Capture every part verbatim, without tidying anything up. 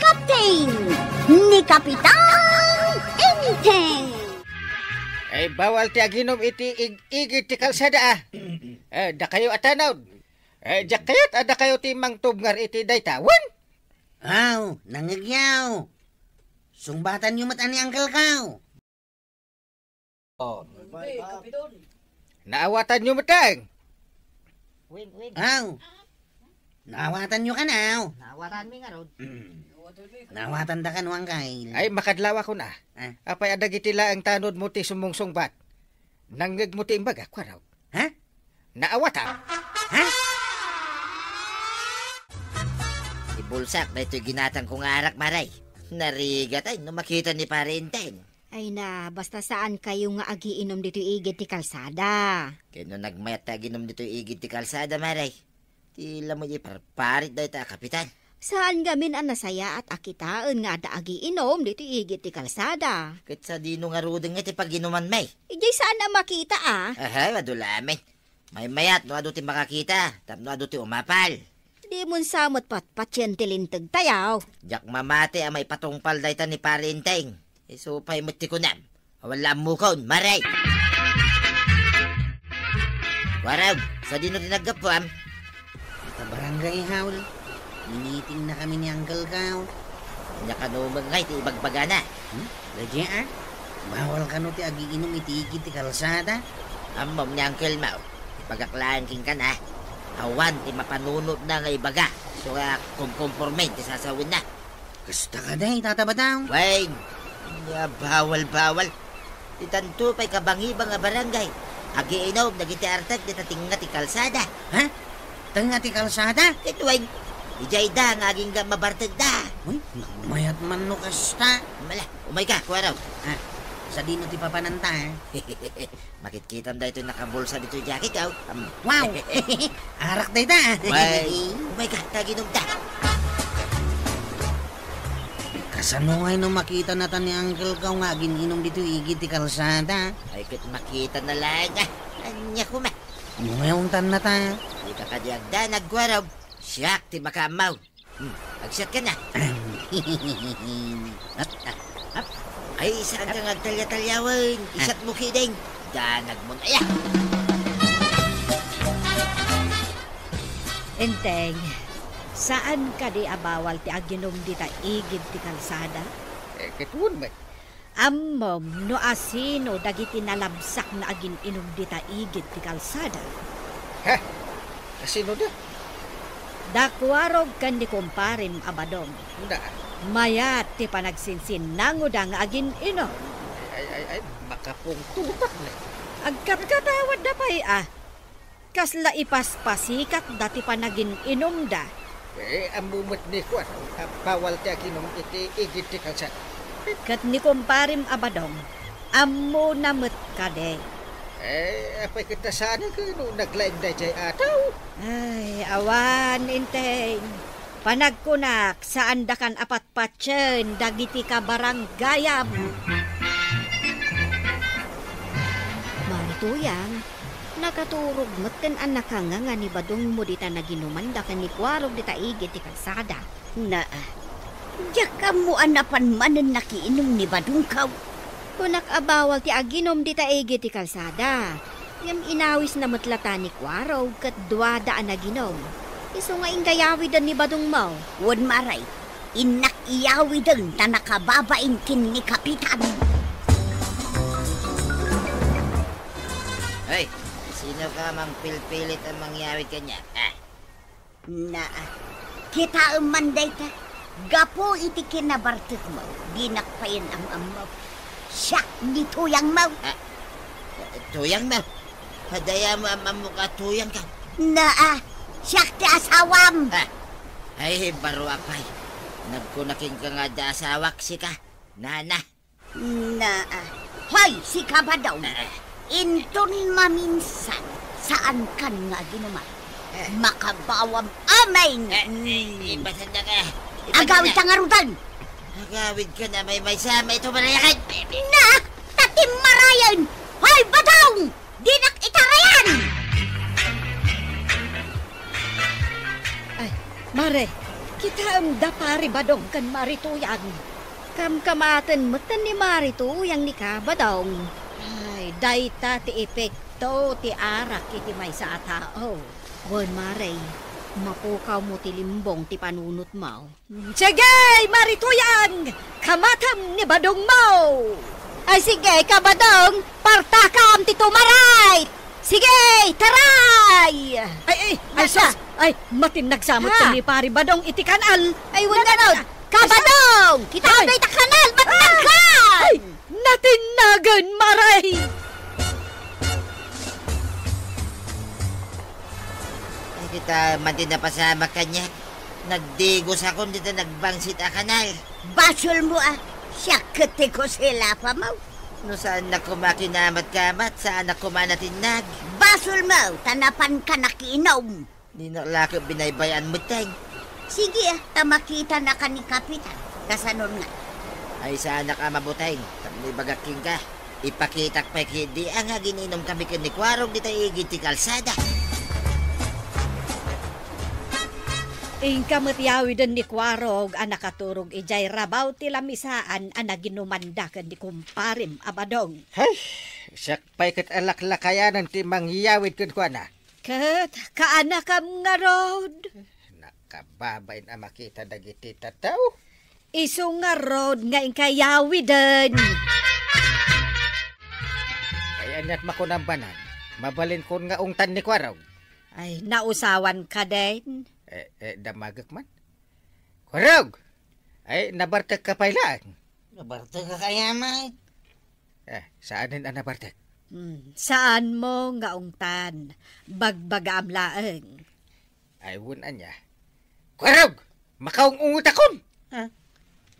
Captain ni Kapitan Enteng. Ay, bawal ti aginom iti ig-, igid ti kalsada, ah. Eh, dakayo a tanod. Eh, diak kayat a dakayo ti mangtubngar iti dayta, wen? Aw, nangngegyaw. Sungbatanyo met a ni Uncle Kaw. Oh. Naawatanyo met laeng. Wing, wing. Aw. Naawatanyo kano? Naawatanmi ngarud. Mm. Naawatanda kano, Uncle? Ay, makadlawakon a. Ah. Apay a dagiti laeng tanodmo ti sumungsungbat? Nangngegmo ti imbagak, Kuarog? Ha? Naawatan. Ha? Ibulsak daytoy ginatangko nga arak, Mare. Narigat ay no makita ni Pare Enteng. Ay na, basta saan kayo nga agiinom ditoy igid ti kalsada. Ken no nagmayat ta aginom ditoy igid ti kalsada, Mare, ti la met iparparit dayta a kapitan. Saan ngamin a nasayaat a kitaen nga adda agiinom ditoy igid ti kalsada. Ket sadino ngaruden nga ti paginumanmi? Idiay saan a makita, ah. Aha, adu lamin. Maymayat no adu ti makakita, tapno adu ti umapal. Dimon sa met patpatien ti linteg tayo. Diak mamati a maipatungpal dayta ni Pare Enteng. Isu pay met ti kunam. Awan la ammokon, Mare! Kuarog, sadino ti naggapuam? Ita barangay hall. Miniting na kami ni Uncle Kao. Ania kano met ngay ti ibagbagana? Hmm? Lagi, ah? Bawal kano ti agiinom iti igid ti kalsada? Ammom ni Uncle Mao. Ibagak laeng kenka, ah. Awan ti mapanunotna nga ibaga. Isu nga kumkomporme ti sasawenna. Kasta kadi, Tata Badong? Wen, ania bawal-bawal. Ditanto pay kabangibang a barangay. Agiinom dagiti artek dita tengnga ti kalsada. Ha? Tengnga ti kalsada? Ket wen, idiay da nga agingga mabartekda. Uy, nagmayat man no kasta. Mala, umayka, Kuarog. Ah, sadino ti papananta, ah? Makitkitam daytoy nakabulsa ditoy jacket, aw. Am, wow! Arak dayta. Wen, umayka, ta aginumta. Kasano ngay no makita nata ni Uncle Kao nga agin-inom ditoy igid ti kalsada? Ay, ket makitana laeng, ah. Ania koma? Ngayon tan nata. Dika kadi agdanag, Kuarog. Siak ti makaammo. Hmm, agsiat ka na. Ap, ap, ap. Ay, saan ka nga agtalya-talyawen? Ah. Isat mo kideng. Danag mo na ya. Enteng, saan kadi a bawal ti aginom dita igid ti kalsada? Eh, ket wen met. Ammom no asino dagiti nalabsak nga agin-inom dita igid ti kalsada? Ha? Asino da? Da Kuarog ken ni kumparem a Badong. Da. Mayat ti panagsinsinnangoda nga agin-inom. Ay, ay, ay, makapungtotak ne. Agkatkatawadda pay a. Kasla ipaspasikatda ti panagin-inumda. Eh, ammo met ni Kuarog a bawal ti aginom iti igid ti kalsada. Ket ni kumparem a Badong, ammona met kadi. Eh, apay ket ta saan a no naglaing daydiay a tao? Ay, awan, Enteng. Panagkunak, saandakan a patpatien dagiti kabarangayam. Mari Tuyang, nakaturog met ken a nakanganga ni Badongmo dita naginumanda ken ni Kuarog dita igid ti kalsada. Naa, diak ammo a napan manen nakiinum ni Badongko. Kunak a bawal ti aginum dita igid ti kalsada. Ngem inawisna met lata ni Kuarog ket duada a naginum. Isu nga inggayawiden ni Badongmo. Wen, Mare, innak iyawiden ta nakababain ken ni Kapitan. Hey, sino ka mangpilpilit a mangyawid kaniak? Ah. Naa, kitaem man dayta. Gapu iti kinabartekmo, dinak payen am-ammo. Siak ni tuyangmo. Ah, tuyangmo? Adda aya mo am-ammok a tuyangko? Naa, siak ti asawam. Ah, ay, baro a pay. Nagkuna kenka nga adda asawak, sika. Nana. Naa. Hoy, sika, Badong! Eh. Inton maminsan, saankan nga aginuman. Eh. Makabawam amin! Eh, eh, mm. Ibasan na ka. Ibasan na. Agawid ta ngaruden! Agawid ka na, may, may sama ito, marayakan! Na! Tatimmarayen! Hoy, Badong! Dinak itarayan! Ay, Mare, Itaem da Pari Badong ken Mari Tuyang. Kamkamaten metten ni Mari Tuyang ni Kabadong. Ay, dayta ti epekto ti arak iti maysa a tao. Wen, Mari, mapukawmo ti limbong ti panunotmo. Sige, Mari Tuyang! Kamatem ni badongmo! Ay, sige, Kabadong, partakam ti tumaray! Sige, taray! Ay, ay, ay, sus! Ay, matinnag sa met ni Pari Badong iti kanal. Ay, wen garud! Kabadong! Kitaem dayta kanal! Matinnag ka! Ay, natinnagen, Mari! Ay, kitaem man ti napasamak kaniak. Nagdigosakon dita nagbangsit a kanal. Basolmo a, siak ket ti kusilapamo. No saannak koma kinaamat-kaamat, saanak koma natinnag. Basolmo, ta napanka nakiinom. Dinak la ket binaybay-an metten. Sige a, ta makitanaka ni Kapitan. Kasanonka? Ay, saanak a mabuteng, tapno ibagak kenka. Ipakitak pay ketdi a nga agin-inomkami ken ni Kuarog dita igid ti kalsada. Inka met yawiden ni Kuarog a nakaturog idiay rabaw ti lamisaan a naginumanda ken ni kumparem a Badong. Hay, siak pay ket a laklakayanen ti mangyawid kenkuana. Ket kaanakam ngarud? Nakababain a makita dagiti tattao. Isu ngarud nga inka yawiden. Ay, aniat makunam banan? Mabalinkon nga ungtan ni Kuarog. Ay, nausawan ka den? Eh, eh, damagek man. Kuarog! Ay, nabartek ka pay laeng. Nabartek ka kaya, Mike? Eh, saanen a nabartek? Hmm, saanmo nga ungtan. Bagbagaam laeng. Ay, wen ania. Kuarog! Makaung-ungetakon! Ah,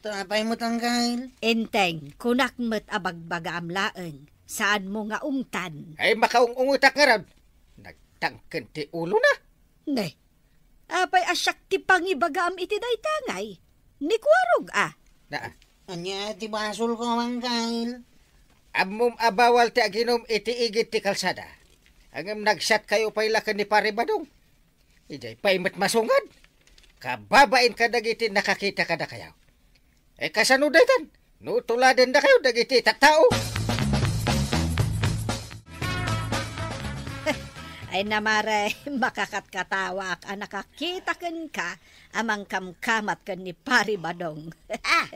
ta apay met, Anggail? Enteng, kunak met a bagbagaam laeng. Saanmo nga ungtan. Ay, makaung-ungetak ngarud. Nagtangken ti ulona. Ne, apay a siak ti pangibagaam iti dayta ngay? Ni Kuarog a. Naa. Ania ti basolko, Anggail? Ammom a bawal ti aginum iti igid ti kalsada. Ngem nagsiatkayo pay la ken ni Pari Badong. Idiay pay met masungad. Kababain kadagiti nakakita kadakayo. Eh, kasano daytan? No tuladendakayo dagiti tattao. Ay, Mare, makakatkatawaak a nakakita kenka a mangkamkamat ken ni Pari Badong. Ah,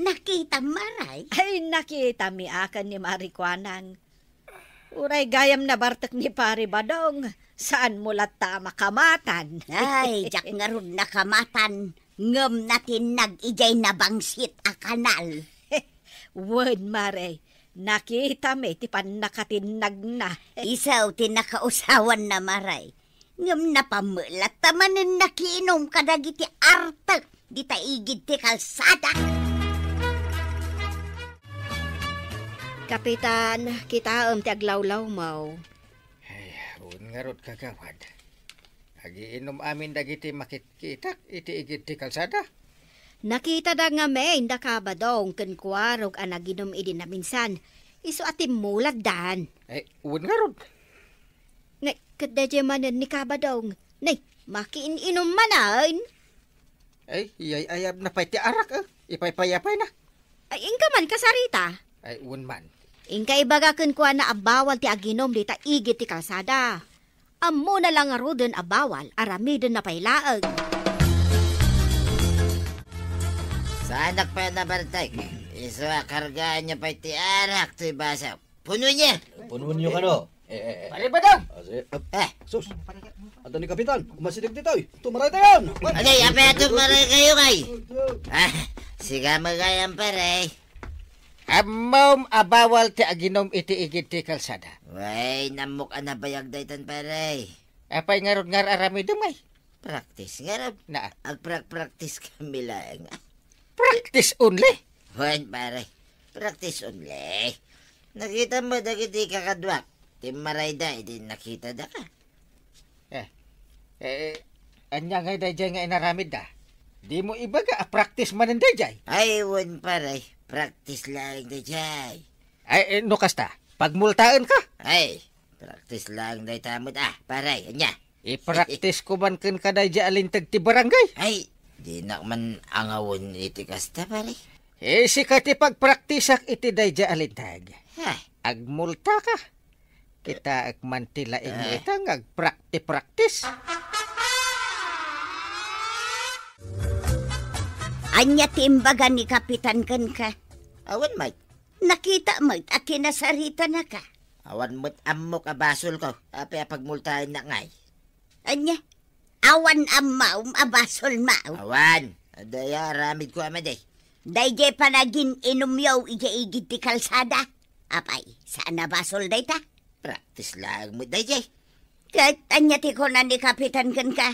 nakitam, Mare? Ay, nakitami a ken ni Mari Kuanang. Uray gayam nabartek ni Pari Badong, saanmo latta a makamatan. Ay, diak ngarud nakamatan, ngem natinnag idiay nabangsit a kanal. Wen, Mare, nakitami ti pannakatinnagna. Isu ti nakausawanna, Mare. Ngem napamelat ta manen nakiinum kadagiti artek dita igid ti kalsada. Kapitan, kitaem ti aglawlawmaw. Ay, wen ngarud, kagawad. Agiinum amin dagiti makitkitak iti igid ti kalsada. Nakitada ngamin da Kabadong ken Kuarog a naginum idi naminsan. Isu a timmuladdan. Ay, wen ngarud. Ne, ket daydiay manen ni Kabadong. Ne, makiin-inum manen. Ay, iyay-ayabna pay ti arak, eh. Ipaypayapayna. Ay, inka man kasarita. Ay, wen man. Inka ibaga kenkuana a bawal ti aginum dita igid ti kalsada. Ammona la ngaruden a bawal, aramidenna pay laeng. Saanak pay a nabartek. Isu a kargaanyo pay ti arak toy baso. Punuenyo! Punuenyo kano? Eh, eh, eh. Pare Badong! Ah, sige. Ah. Eh. Sus! Adda ni Kapitan, umasideg ditoy. Tumaray tayon! Agay, apay a tumaray kayo, kay? Ah, siga magayan, pare. Ammom a bawal ti aginum iti igid ti kalsada. Way, nammok a nabayag daytan, pare. Apay ngarud nga ar-aramidem, ay? Practice ngarud. Naa. Agprak-practice kami laeng. Practice only? Wen, pare. Practice only. Nakitam dagiti kakaduak. Timmarayda idi nakitadaka. Eh, eh, ania ngay daydiay nga inaramidda? Dimo ibaga a practice manen daydiay? Ay, wen, pare. Practice laeng daydiay. Ay, eh, no kasta, pagmultaenka? Ay, practice laeng dayta met, ah, pare. Ania? I-practice ko man kenka daydiay a linteg ti barangay. Ay, Dinak man angawen iti kasta, pare. Eh, sika ti pagpraktisak iti daydiay a linteg. Ha? Agmultaka. Kitaek man ti laing mo Ah. ita nga agprakti-praktis. Ania ti imbaga ni Kapitan kenka? Awan, Mike. Nakita met a kinasaritanaka. Awan met ammok a basolko. Apay a pagmultaennak ngay? Ania? Awan ammom a basolmo? Awan. Adda aya aramidko a madi. Daydiay panagin-inumyo idiay igid ti kalsada. Apay, saan a basol dayta? Praktis laeng met daydiay. Ket ania ti kuna ni Kapitan kenka?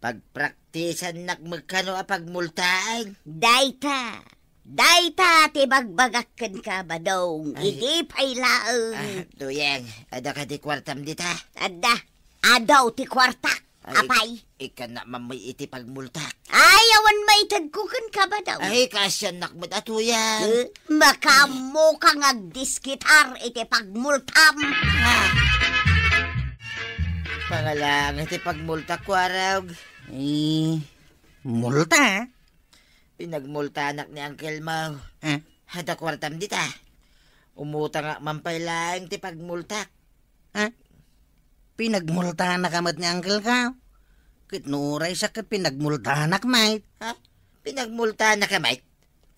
Pagpraktisannak met kano a pagmultaen. Dayta. Dayta ti bagbagak kenka, Badong. Ay. Idi pay laeng. Ah, Tuyeng, adda kadi kuartam dita? Adda. Adu ti kuartak. Ay, Apay. Ikkannak man met iti pagmultak. Ay, awan maitedko kenka, Badong. Ay, kaasiannak met a Tuyeng. Eh, makaammoka nga agdiskitar iti pagmultam. Ah. Pangalaang iti pagmultak, Kuarog. Eh, multa? Pinagmultanak ni Uncle Mau. Eh? Adda kuartam dita. Umutangak man pay laeng ti pagmultak. Ha? Pinagmultanaka met ni Uncle Mau? Ket no uray siak ket pinagmultanak met. Ha? Pinagmultanaka met?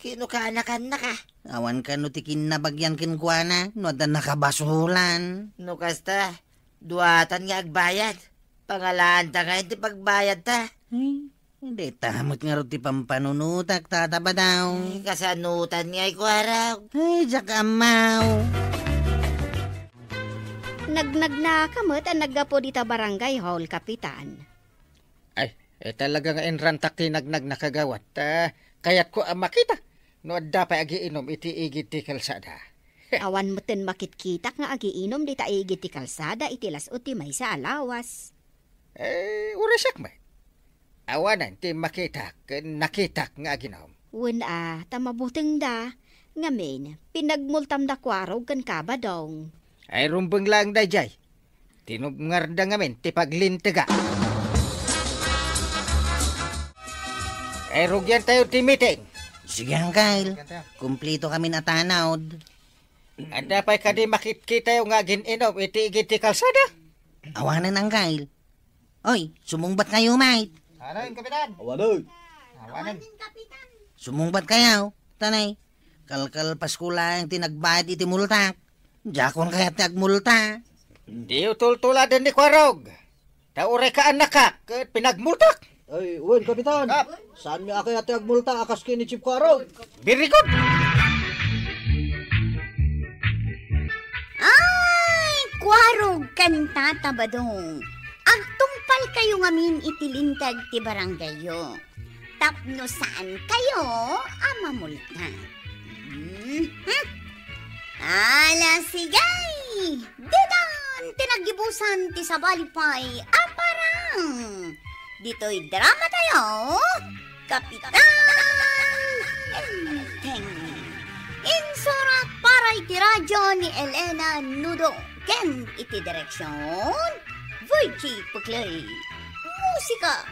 Kino kaanakannaka? Awan kano ti kinnabagian kenkuana no adda nakabasolan. No kasta, duatan nga agbayad. Pangalaanta ngay ti pagbayadta. Ay, dayta met ngarud ti pampanunotak, Tata Badong. Ay, kasanutan ngay, Kuarog. Ay, diak ammo. Nagnagnaka met a naggapu dita barangay hall, Kapitan. Ay, eh, talaga nga inrantak ti nagnagna, Kagawad. Ta, kayatko a makita no adda pay agiinum iti igid ti kalsada. Awan metten makitkitak nga agiinum dita igid ti kalsada iti las-ud ti maysa a lawas. Eh, uray siak met. Awanen ti makitak ken nakitak nga aginom. Wen a, ta mabutengda. Ngamin, pinagmultamda Kuarog ken Kabadong. Ay, rumbeng laeng daydiay. Tinubngarda ngamin ti paglintega. Ay, rugiantayo ti meeting. Sige, Uncle. Kumplito kamin a tanod. Adda pay kadi makitkitayo nga agin-inom iti igid ti kalsada? Awanen, Uncle. Oy, sumungbat kayo, mate. Awanen, Kapitan. Awanen. Awanen. Sumungbat kayo. Tanay, kalkalpasko laeng ti nagbayad iti multak. Diakon kayat ti agmulta. Diyo tultuladen ni Kuarog. Ta uray kaannakak ket pinagmultak. Ay, wen, Kapitan. Kap. Saanmi a kayat ti agmulta a kas ken ni Chief Kuarog. Very good. Ay, Kuarog ken Tata Badong. Agtungpalkayo ngamin iti linteg ti barangayyo. Tapno saankayo a mamulta. Mhm. Ala, sige! Ditan ti naggibusan ti sabali pay a parang. Ditoy dramatayo, Kapitan Enteng. Insurat para iti radyo ni Elena Nudo ken iti direksion, Virgie Puclay. Musika,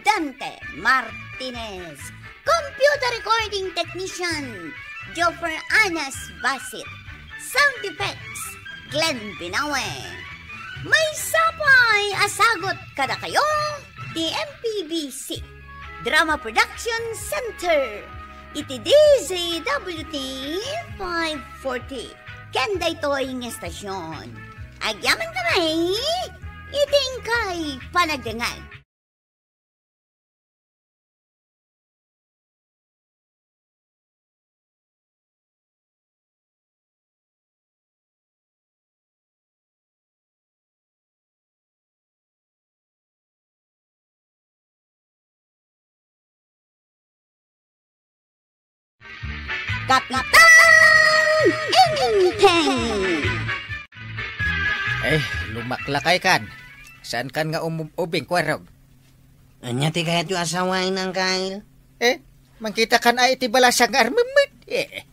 Dante Martinez. Computer recording technician, Joffer Anas Basit. Sound effects, Glenn Binawe. Maysa pay a sagut kadakayo ti M P B C Drama Production Center iti D Z W T five forty. Ken daytoy nga estasion, agyamankami iti inkay panagdengngeg. Kapitan Enteng! Eh, lumaklakay kan. Saan kan nga umub-ubing, Kuarog? Ania ti kayatyo a sawen, Uncle? Eh, mangkita kan a iti balasak nga armemmit. Eh.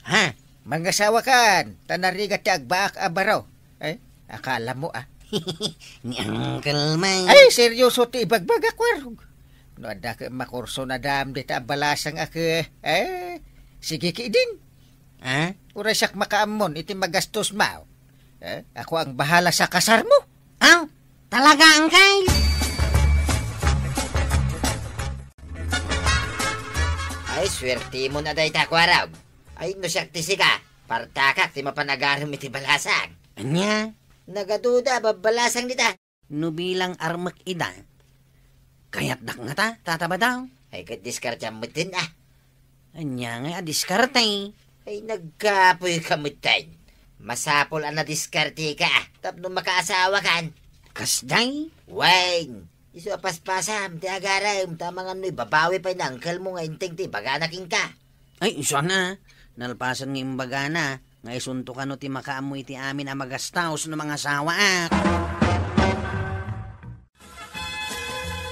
Ha? Mangasawa kan, ta narigat ti agbaak a baro. Eh, akala mo, ah. Ni Uncle Mike. Ay, seryoso ti ibagbaga, Kuarog. No adda ket makurso na dam dita a balasang a ke, eh, sige ki din. Ah? Uray siak makaammon iti magastos maw. Eh, ako ang bahala sa kasar mo. Aw, talaga, Angkay? Ay, swertimon a dayta, Kuarog. Ay, no siak ti sika, partakak ti mapan agarem iti balasang. Ania? Nagaduda, babbalasang dita. No bilang armek ida, kayatdak ngata, Tata Badong? Ay, ket diskarteam metten, ah. Ania ngay a diskarte? Ay, nagkapoy ka metten. Masapul a nadiskarte ka, ah, tapno makaasawa kan. Kasdiay? Wen, isu a paspasam ti agarem, ta amangan no ibabawi pay ni uncle mo nga inteng ti ibagana kenka. Ay, isu a na. Nalpasen nga imbagana nga isunto kano ti makaammo iti amin a magastaos no mangasawaak.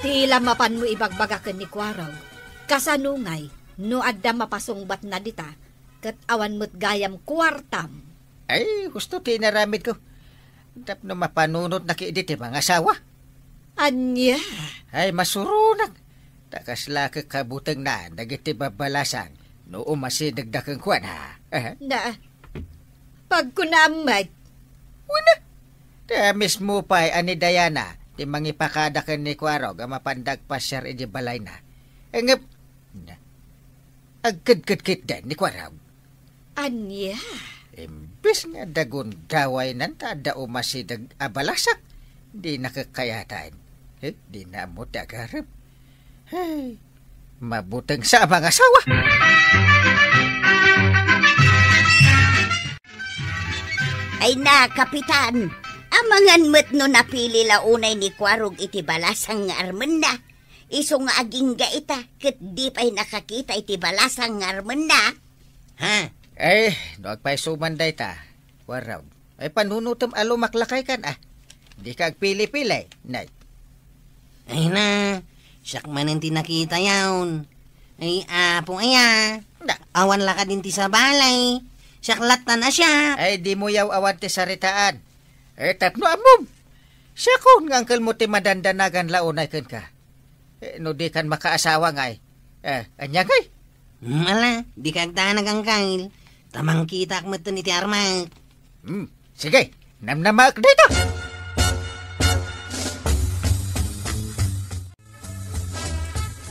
Ti la mapanmo ibagbaga ken ni Kuarog, kasano ngay no adda mapasungbatna dita, ket awan met gayam kuartam? Ay, husto ti inaramidko. Tapno mapanunotna ketdi ti mangasawa. Ania? Ay, masuronak. Ta kasla ket kabutengna dagiti babbalasang no umasidegda kenkuana. Eh? Na, pagkunaam met. Wen a. Ta mismo pay a ni Diana ti mangipakada ken ni Kuarog a mapanda agpasiar iti balayna. Ngem, na, agkedkedkitdi ni Kuarog. Ania? Imbes nga adda gundawaynan ta adda umasideg a balasak, dina kakkayatan. Eh, dina ammo ti agarem. Hey, mabuteng sa a mangasawa. Ay na, Kapitan, amangan met no napili la unay ni Kuarog iti balasang nga armenna. Isu nga agingga ita, ket di pay nakakita iti balasang nga armenna. Ha? Eh, no agpayso man dayta, Kuarog. Ay, panunotem a lumaklakay kan, ah. Dika agpili-pili, nay. Ay na, siak manen ti nakitayon. Ay, apo aya. Na. Awan la kadin ti sabali. Siak lattan a siak. Ay, dimo yaw-awan ti saritaan. Eh, tapno ammom. Siakon nga angkelmo ti madandanagan la unay kenka. Eh, no dikan makaasawa ngay. Eh, ania ngay? Hmm, ala, dika agdanag, Angkel. Ta mangkitaak metten iti armak. Hmm, sige, namnamaek dayta.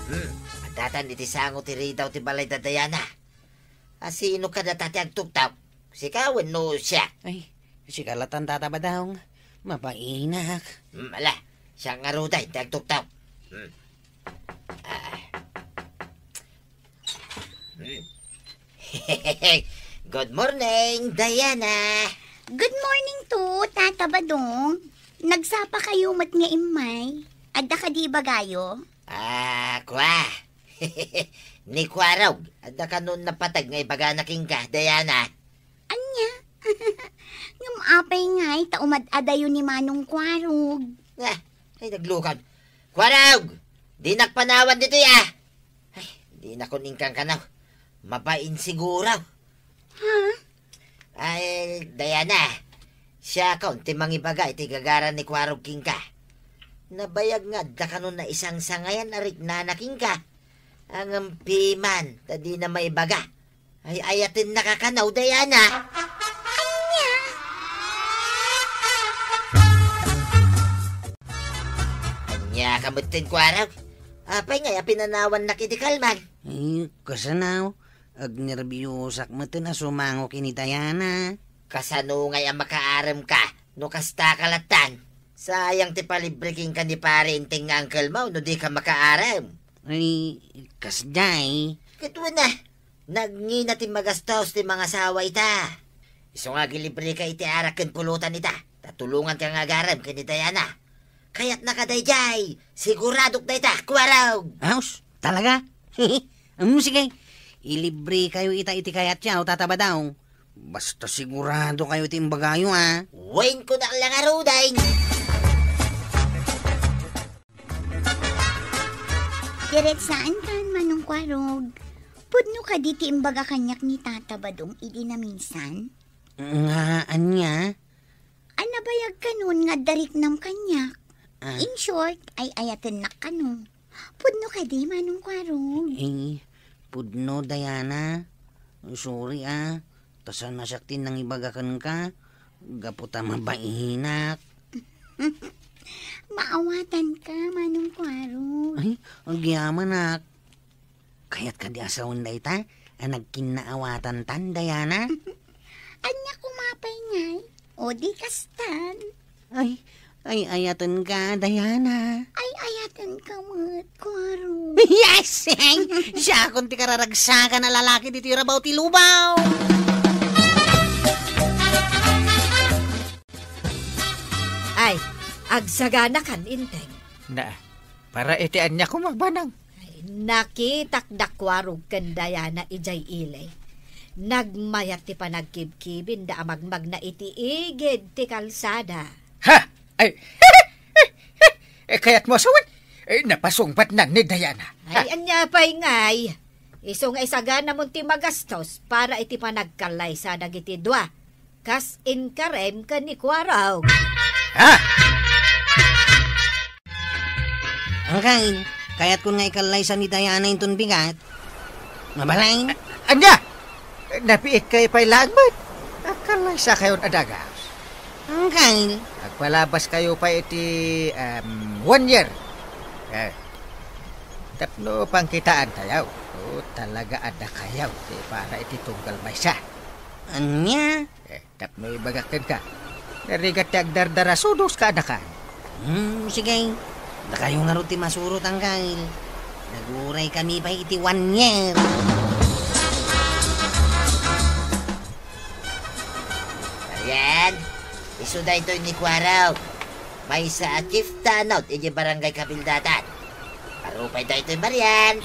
Hmm, addatan iti sango ti ridaw ti balay da Diana. A, sino kadata ti agtuktok? Sika wenno siak? Ay, sika latan, Tata Badong. Mabainak. Hmm, ala, siak ngaruden ti agtuktok. Hmm. Ah. Hmm. Good morning, Diana. Good morning to, Tata Badong. Nagsapa kayo met nga immay. Adda kadi ibagayo? Ah, kua. Ni Kuarog, adda kanon napateg nga ibagana kenka, Diana. Ania? Ngem apay ngay ta umad-adayo ni Manong Kuarog? Ah, ay, naglukan. Kuarog! Dinak panawan ditoy, ah! Ay, dinakon inkang kanaw. Mabain siguro. Ha? Ay, Diana, siakon ti mangibaga iti gagara ni Kuarog kenka. Nabayag nga adda kanon naisangsangayan a riknana kenka. Ngem piman, ta dina maibaga. Ay, ayatennaka kano, Diana. Ania? Ania ka metten, Kuarog? Apay ngay a pinanawannak iti kalman? Ay, kasano? Agnerbiosak metten a sumango ken ni Diana. Kasano ngay a makaarem ka no kasta ka lattan? Sayang ti palibre kenka ni Pare Enteng nga uncle mo no di ka makaarem. Ay, kasdiay. Ket wen a, nagngina ti magastos ti mangasawa ita. Isu nga agilibre ka iti arak ken pulutan ita, ta tulongan ka nga agarem ken ni Diana. Kayatna ka daydiay, siguradok dayta, Kuarog! Aws, talaga? Am, sige. Ilibre kayo ita iti kayatyo, Tata Badong. Basta sigurado kayo iti imbagayo, a. Wen ko na lang aruden. Diretsaan kan, Manong Kuarog. Pudno kadi ti imbaga kaniak ni Tata Badong idi naminsan? Nga ania? A, nabayag kanon nga adda riknam kaniak. Ah. In short, ay-ayatennak kano. Pudno kadi, Manong Kuarog? Eh, pudno, Diana. Sorry, ah. Ta saan a siak ti nangibaga kenka. Gapu ta mabainak. Maawatanka, Manong Kuarog. Ay, agyamanak. Kayat kadi a sawen dayta a nagkinnaawatantan, Diana? Ania koma pay ngay? O di kastan. Ay, ay, ayatenka, Diana. Ay, ayatenka met, Kuarog. Yes! Siakon ti kararagsakan a lalaki ditoy rabaw ti lubaw. Ay, agsaganakan, Inteng. Na, para iti ania koma, Manang? Ay, nakitak da Kuarog ken Diana idiay ili. Nagmayat ti panagkibkibinda a magmagna iti igid ti kalsada. Ha? Ay, eh, kayatmo a sawen? Eh, napasungbatnan ni Diana. Ay, ania pay ngay? Isu nga isaganamon ti magastos para iti panagkallaysa dagiti dua. Kas inkarem ken ni Kuarog. Ha? Angkel, kayatkon nga ikallaysa ni Diana inton bigat. Mabalin? A-, ania? Nabiit kayo pay laeng met. Agkallaysakayon a dagas. Angkel. Agpalabas kayo pay iti, em, one year. Eh, tapno pangkitaan tayo. O, talaga a dakayo ti para iti tunggal maysa. Ania? Eh, tapno ibagak kenka, narigat ti agdardarasudos kaanakan. Hmm, sige. Dakayo ngarud ti masurot, angkel. Naguray kami pay iti one year. Marian, isu daytoy ni Kuarog. Maysa a chief tanod iti barangay Kabildatan. Baro pay daytoy, Marian.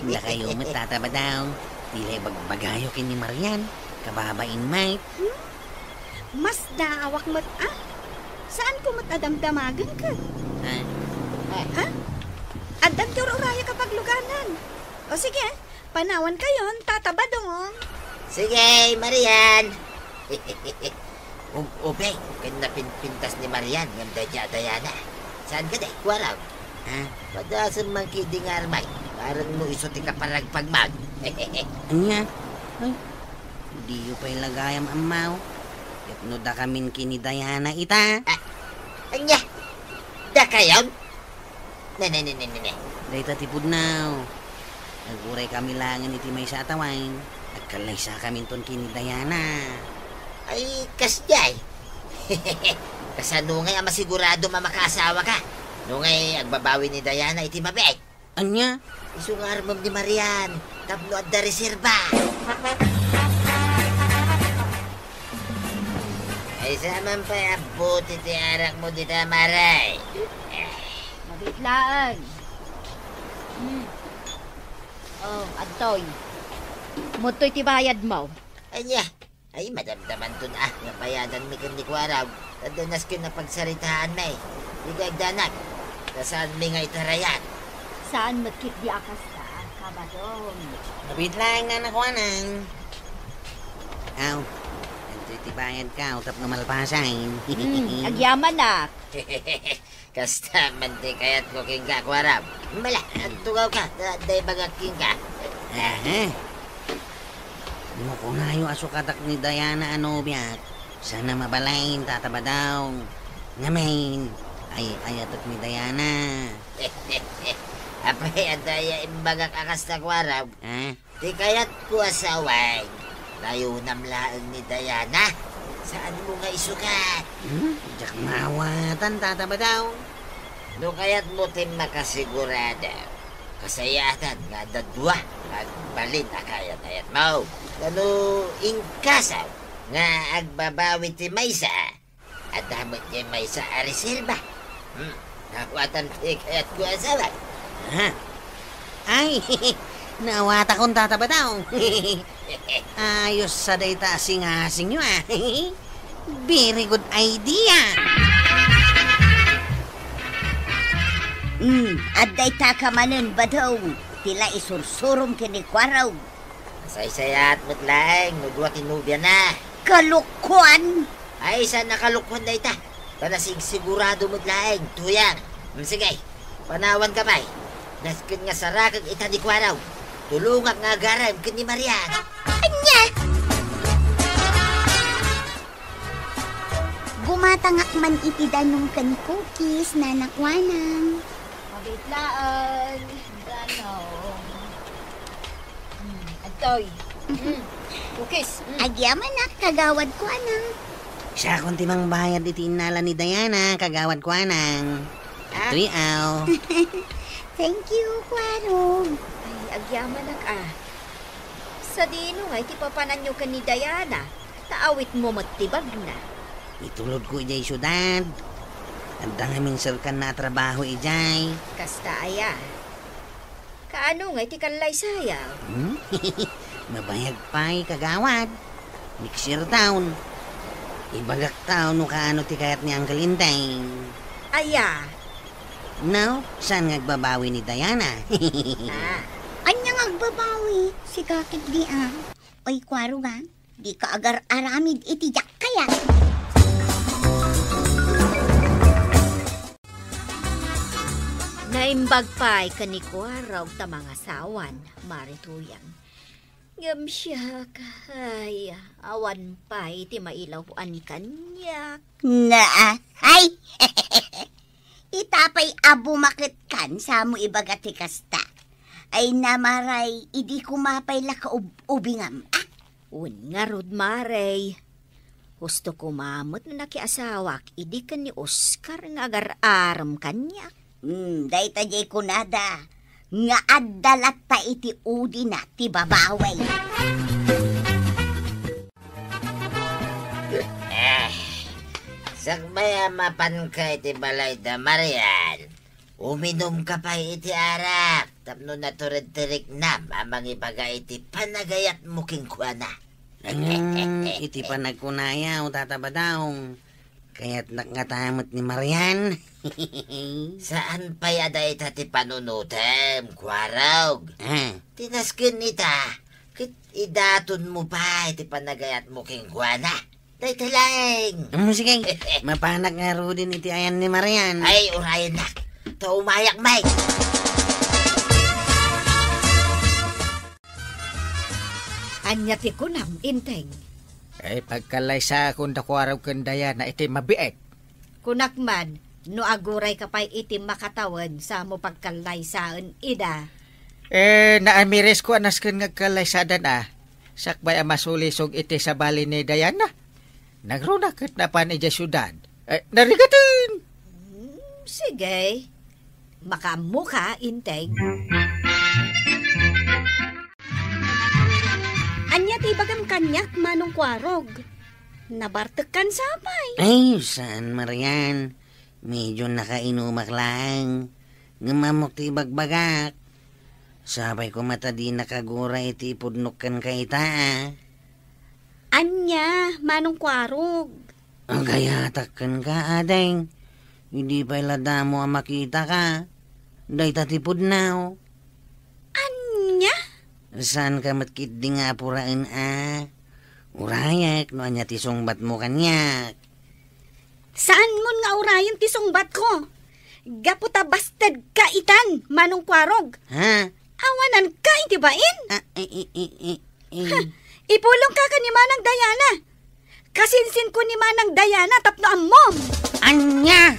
Dakayo met, Tata Badong. Ti la ibagbagayo ken ni Marian. Kababain met. Hmm? Masdaawak met, ah. Saanko met a damdamagen ket? Ah. Ha? Addan ti ur-urayak a pagluganan. O sige, panawankayon, Tata Badong. Sige, Marian. Ub-, ubing ken napinpintas ni Marian ngem daydiay a Diana. Saan kadi, Kuarog? Ha? Padasem man ketdi nga armay, bareng no isu ti kaparagpagmo. Ania? Ay, diyo pay la gayam ammo. Ket no dakamin ken ni Diana ita? Ah, ania? Dakayon? Ne, ne, ne, ne, ne, ne. Dayta ti pudno. Naguray kami laengen iti maysa a tawen. Agkallaysakaminton ken ni Diana. Ay, kasdiay. Kasano ngay a masiguradom a makaasawaka? No ngay, agbabawi ni Diana iti mabiit. Ania? Isu nga armem ni Marian, tapno adda reserba. Maysa man pay a buti ti arakmo dita, Mare. Mabiit laeng. Hmm. Oh, adtoy. Adtoy ti bayadmo. Ania? Ay, madamdamanton a nga bayadanmi ken ni Kuarog. Adda nasken a pagsaritaanmi. Dika agdanag. Ta saanmi nga itarayan. Saan met ketdi a kasta, Kabadong. Mabiit laeng, Nana Kuanang. Aw, adtoy ti bayadko tapno malpasen. Hmm, agyamanak. Kasta man ti kayatko kenka, Kuarog. Mala, agtugawka, ta adda ibagak kenka. Aha. No kunayo a sukatak ni Diana a nobiak, saan a mabalin, Tata Badong. Ngamin, ay-ayatek ni Diana. Apay, adda aya imbagak a kasta, Kuarog? Ha? Ti kayatko a sawen, layonam laeng ni Diana. Saanmo nga isukat? Hmm? Diak maawatan, Tata Badong. No kayatmo ti makasigurado, kasayaatan nga adda dua nga agbalin a kayat-ayatmo. Ta no inkaso nga agbabawi ti maysa, adda met diay maysa a reserba. Hmm, naawatan ti kayatko a sawen. Ha? Ay, naawatakon, Tata Badong. Ayos a dayta a singasingyo, ah. Very good idea. Hmm, adda itaka manen, Badong. Ti la isursurom ken ni Kuarog. Masaysayaat met laeng no dua ti nobiana. Kalokoan! Ay, saan a kalokoan dayta? Ta nasigsigurado met laeng, Tuyang. Hmm, sige, panawanka pay. Nasken nga sarakek ita ni Kuarog. Tulongak nga agarem ken ni Marian. Ania? Gumatangak man iti danum ken cookies, Nana Kuanang. Pagitlaan, danum. Hmm, adtoy. Hmm, cookies. Hmm. Agyamanak, Kagawad Kuanang. Siakon ti mangbayad iti innala ni Diana, Kagawad Kuanang. Ah. Adtoy, aw. Thank you, Kuarog. Ay, agyamanak, ah. Sadino nga iti papananyo ken ni Diana? Ta awitmo met ti bagna. Itulodko idiay siudad. Adda ngamin serkanna a trabaho idiay. Kasta aya? Kaano nga iti kallaysayaw? Hmm? Mabayag pay, Kagawad. Next year taon. Ibagak taon no kaano ti kayat ni Uncle Inteng. Aya? No, saan nga agbabawi ni Diana? Ah. Ania nga agbabawi? Sika ketdi, ah. Oy, Kuarog, ah. Dika agar-aramid iti diak kayat. Naimbag pay ken ni Kuarog ta mangasawan, Mare Tuyang. Ngem siak, ay, awan pay ti mailawan kaniak. Naa, ay! Ita pay a bumaketkan, samo ibaga ti kasta. Ay, Mare, idi koma pay la kaub-ubingam, ah? Wen ngarud, Mare. Husto koma met no nakiasawak idi ken ni Oscar nga agar-arem kaniak. Hmm, dayta diay kunada nga adda latta iti udina ti babawi. Eh, sakbay a mapanka iti balay da Marian, uminumka pay iti arak tapno natured ti riknam a mangibaga iti panagayatmo kenkuana. Hmm, iti panagkunayo, Tata Badong, kayatnak ngata met ni Marian. Saan pay a dayta ti panunotem, Kuarog. Ah. Ti nasken ita, ket idatonmo pay ti panagayatmo kenkuana. Dayta laeng. Hmm, sige. Mapanak ngaruden iti ayan ni Marian. Ay, urayennak. Ta umayak met. Ania ti kunam, Inteng? Ay, pagkallaysaakon da Kuarog ken Diana iti mabiit. Kunak man, no agurayka pay iti makatawen, samo pagkallaysaen ida. Eh, naamirisko a nasken nga agkallaysadan a. Sakbay a masulisog iti sabali ni Diana. Nagruna ket napan idiay siudad. Eh, narigaten! Hmm, sige. Makaammoka, Inteng. Ania ti ibagam kaniak, Manong Kuarog? Nabartekkan sapay. Ay, saan, Marian. Medyo nakainumak laeng. Ngem ammok ti ibagbagak. Sapay koma ta dinak aguray iti ipudnok kenka ita, a. Ania, Manong Kuarog? Agayatak kenka, ading. Idi pay la damo a makitaka. Dayta ti pudno. Ania? Saanka met ketdi nga apuraen a. Urayek no ania ti sungbatmo kaniak. Saanmon nga urayen ti sungbatko. Gapu ta bastedka itan, Manong Kuarog. Ha? Awananka iti bain. Ah, eh, eh, eh, eh, eh. Ha, ipulongka ken ni Manang Diana. Kasinsinko ni Manang Diana tapno ammom. Ania?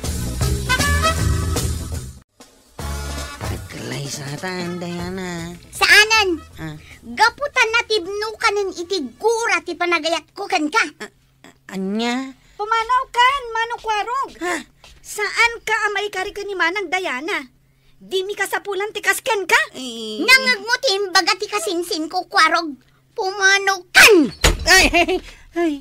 Agkalay satan, Diana. Saanen. Ah. Gapu ta natibnokanen iti gura ti panagayatko kenka. Ah, ah, ania? Pumanawkan, Manong Kuarog. Ha? Saanka a maikari ken ni Manang Diana. Dimi kasapulan ti kas kenka. Eh. Nangngegmo ti imbaga ti kasinsinko, Kuarog. Pumanawkan! Ay, ay, ay,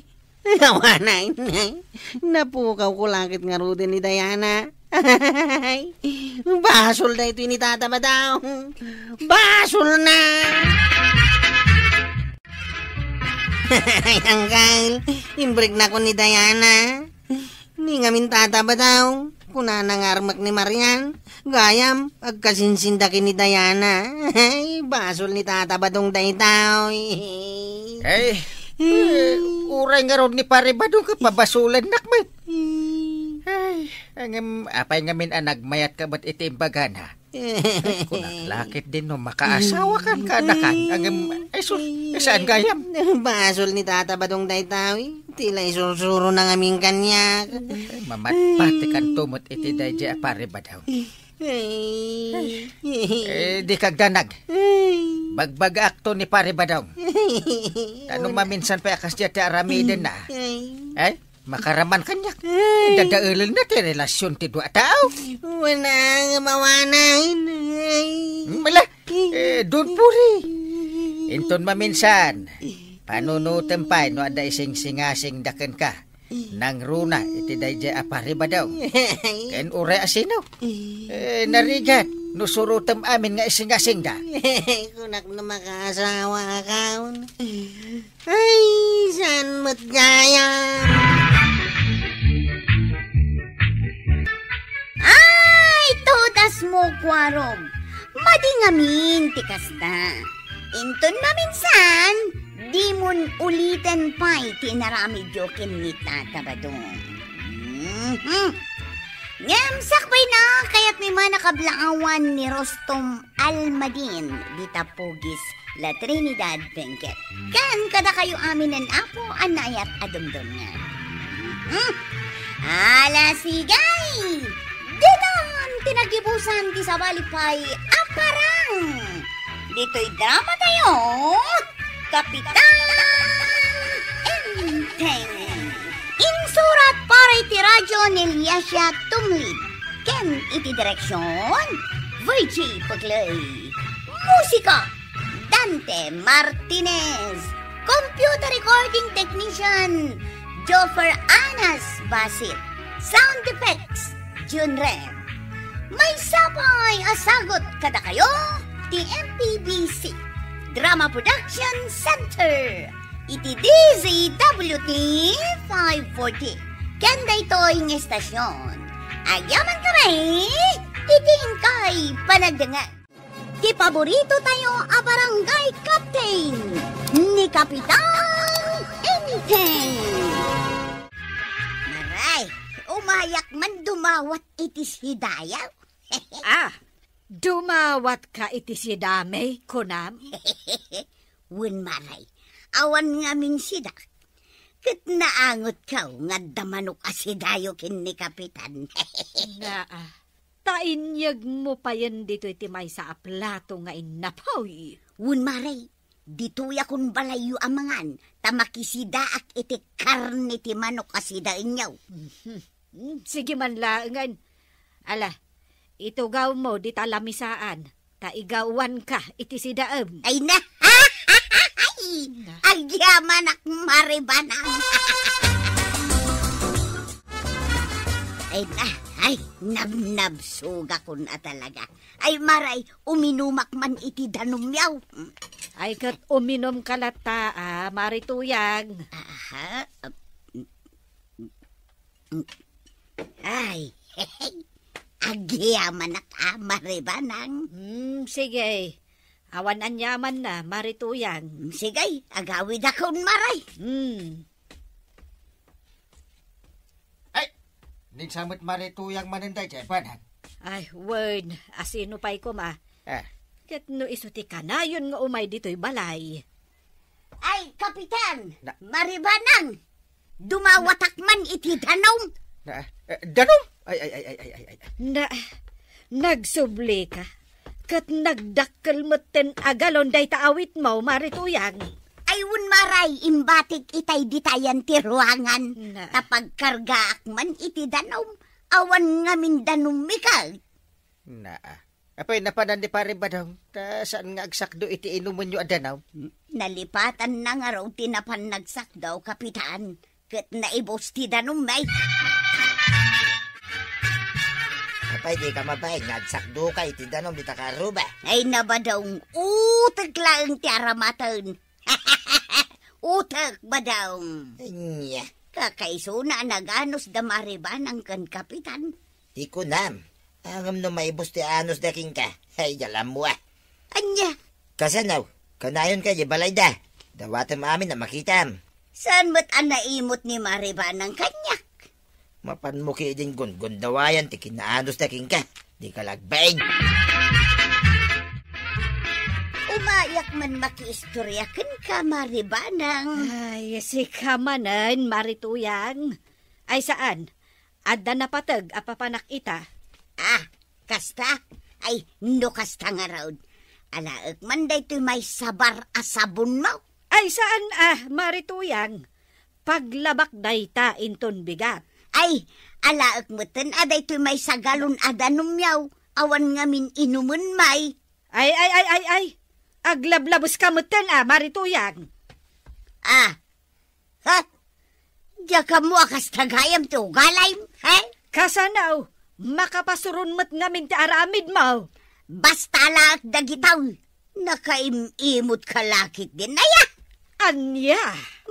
ay, awanan, ay. Napukawko la ket ngaruden ni Diana. Ay, basol daytoy ni Tata Badong. Basolna! Ay, Uncle, imbregnakon ni Diana. Ni ngamin Tata Badong, kunana nga armek ni Marian, gayam, agkasinsinda ken ni Diana. Ay, basol ni Tata Badong daytoy. Ay, eh, uray ngarud ni Pare Badong ket pabasolennak met. Ay, ngem, apay ngamin a nagmayatka met iti imbagana? Ay, kunak la ketdin no makaasawakan kadakan. Ngem, ay sus, saan gayam? Basol ni Tata Badong dayta, wi. Ti la isursuro na ngamin kaniak. Ay, mamatpatikanto met iti daydiay a Pare Badong. Ay. Eh, di kagdanag. Ay. Bagbagaakto ni Pare Badong. Ay. Ta no maminsan pay a kasdiay ti aramidenna. Ay. Eh, makaraman kaniak. Ay. Dadaelenna ti relasyon ti dua a tao. Wala nga mawanan. Ay. Mala. Eh, don't worry. Inton maminsan, panunotem pay no adda isingsingasingda kenka. Nangruna iti daydiay a Pare Badong. Ken uray a sino? Eh, narigat no surotem amin nga isingasingda. Kunak no makaasawa akon. Ay, saan met gayam? Ay, tudasmo, Kuarog. Madi ngamin ti kasta. Inton maminsan, dimon uliten pay ti inaramidyo ken ni Tata Badong. Mhm. Ngem sakbayna, kayatmi man a kablaawan ni Rostom Almadin, dita Pugis, La Trinidad, Benguet. Ken kadakayo aminen, Apo, a naayat a dumdumngeg. Mhm. Ala, sige! Ditan ti nagibusan ti sabali pay a parang. Ditoy drama tayo, Kapitan Enteng. Insurat para iti radyo ni Liasia Tumlid. Ken iti direksyon, Virgie Puglay. Musika, Dante Martinez. Computer recording technician, Joffer Anas Basit. Sound effects, Jun Red. Maysa pay a sagut kadakayo ti M P B C Drama Production Center iti D Z W T five forty. Ken daytoy nga estasyon, agyaman kami iti inkay panagdengngeg. Ti paborito tayo a barangay captain, ni Kapitan Enteng. Maray, umayak man dumawat iti sidayo. Ah, dumawatka iti sidami, kunam? Wen, Maray, awan ngamin sida. Ket naangotko nga adda manok a sidayo ken ni Kapitan. Naa, ta inyegmo payen ditoy ti maysa a plato nga innapoy. Wen, Maray, ditoyakon balayyo a mangan, ta makisidaak iti karne ti manok a sidaenyo. Mhm. Mm, sige man laengen. Ala, itugawmo dita lamisaan, ta igawanka iti sidaem. Ay na! Na. Agyamanak, Mare Banang. Ay na, ay, nabnabsugakon a talaga. Ay, Maray, uminumak man iti danumyo. Ay, ket uminumka latta, a, Mare Tuyang. Aha. Ay, agyamanak a, Mare Banang. Hmm, sige. Awan aniamanna, Mare Tuyang. Hmm, sige, agawidakon, Maray. Hmm. Ay, ninsamet Mare Tuyang manen daydiay, Banang. Ay, wen, asino pay koma? Ah. Ket no isu ti kanayon nga umay ditoy balay. Ay, Kapitan! Na- Mare Banang! Dumawatak man iti danum! Na, eh, danum? Ay, ay, ay. Na, nagsublika. Ket nagdakkel metten a galon dayta awitmo, Mare Tuyang. Ay, wen, Maray, imbatik itay ditayan ti ruangan. Na. Ta pagkargaak man iti danum, awan ngamin danum mi ket. Na, Apay, napanan ni Pare Badong, ta saan nga agsakdo iti inumenyo a danum? Nalipatanna ngarud ti napan nagsakdo, Kapitan, ket naibus ti danum, ay. Apay, dika mabain nga agsakdoka iti danum dita karuba? Ay, na, Badong, utek laeng ti aramaten. Utek, Badong. Ania? Kakaisuna a naganos da Mare Banang ken Kapitan. Ti kunam, ngem no maibus ti anos da kenka, ay, yalam mo, a. Ania? Kasano? Kanayonka idiay balayda. Dawatem amin a makitam. Saan met a naimut ni Mare Banang kaniak? Mapanmo ketdin gungundawayan ti kinaanos da kenka. Dika la agbain. Umayak man makiistorya kenka, Mari Banang. Ay, sika manen, Mari Tuyang. Ay, saan? Adda napateg a papanak ita? Ah, kasta? Ay, no kasta ngarud, alaek man daytoy maysa bar a sabonmo. Ay, saan a, Mari Tuyang? Paglabak dayta inton bigat. Ay, alaek metten a daytoy maysa galon a danumyaw. Awan ngamin inumen, may. Ay, ay, ay, ay, ay. Aglablabeska metten a, Mari Tuyang. Ah. Ha? Diak ammo a kasta gayam ti ugalim, he? Kasano? Makapasuron met ngamin ti aramidmo. Basta laak dagitoy. Nakaim-imot ka lakit din, aya? Ania?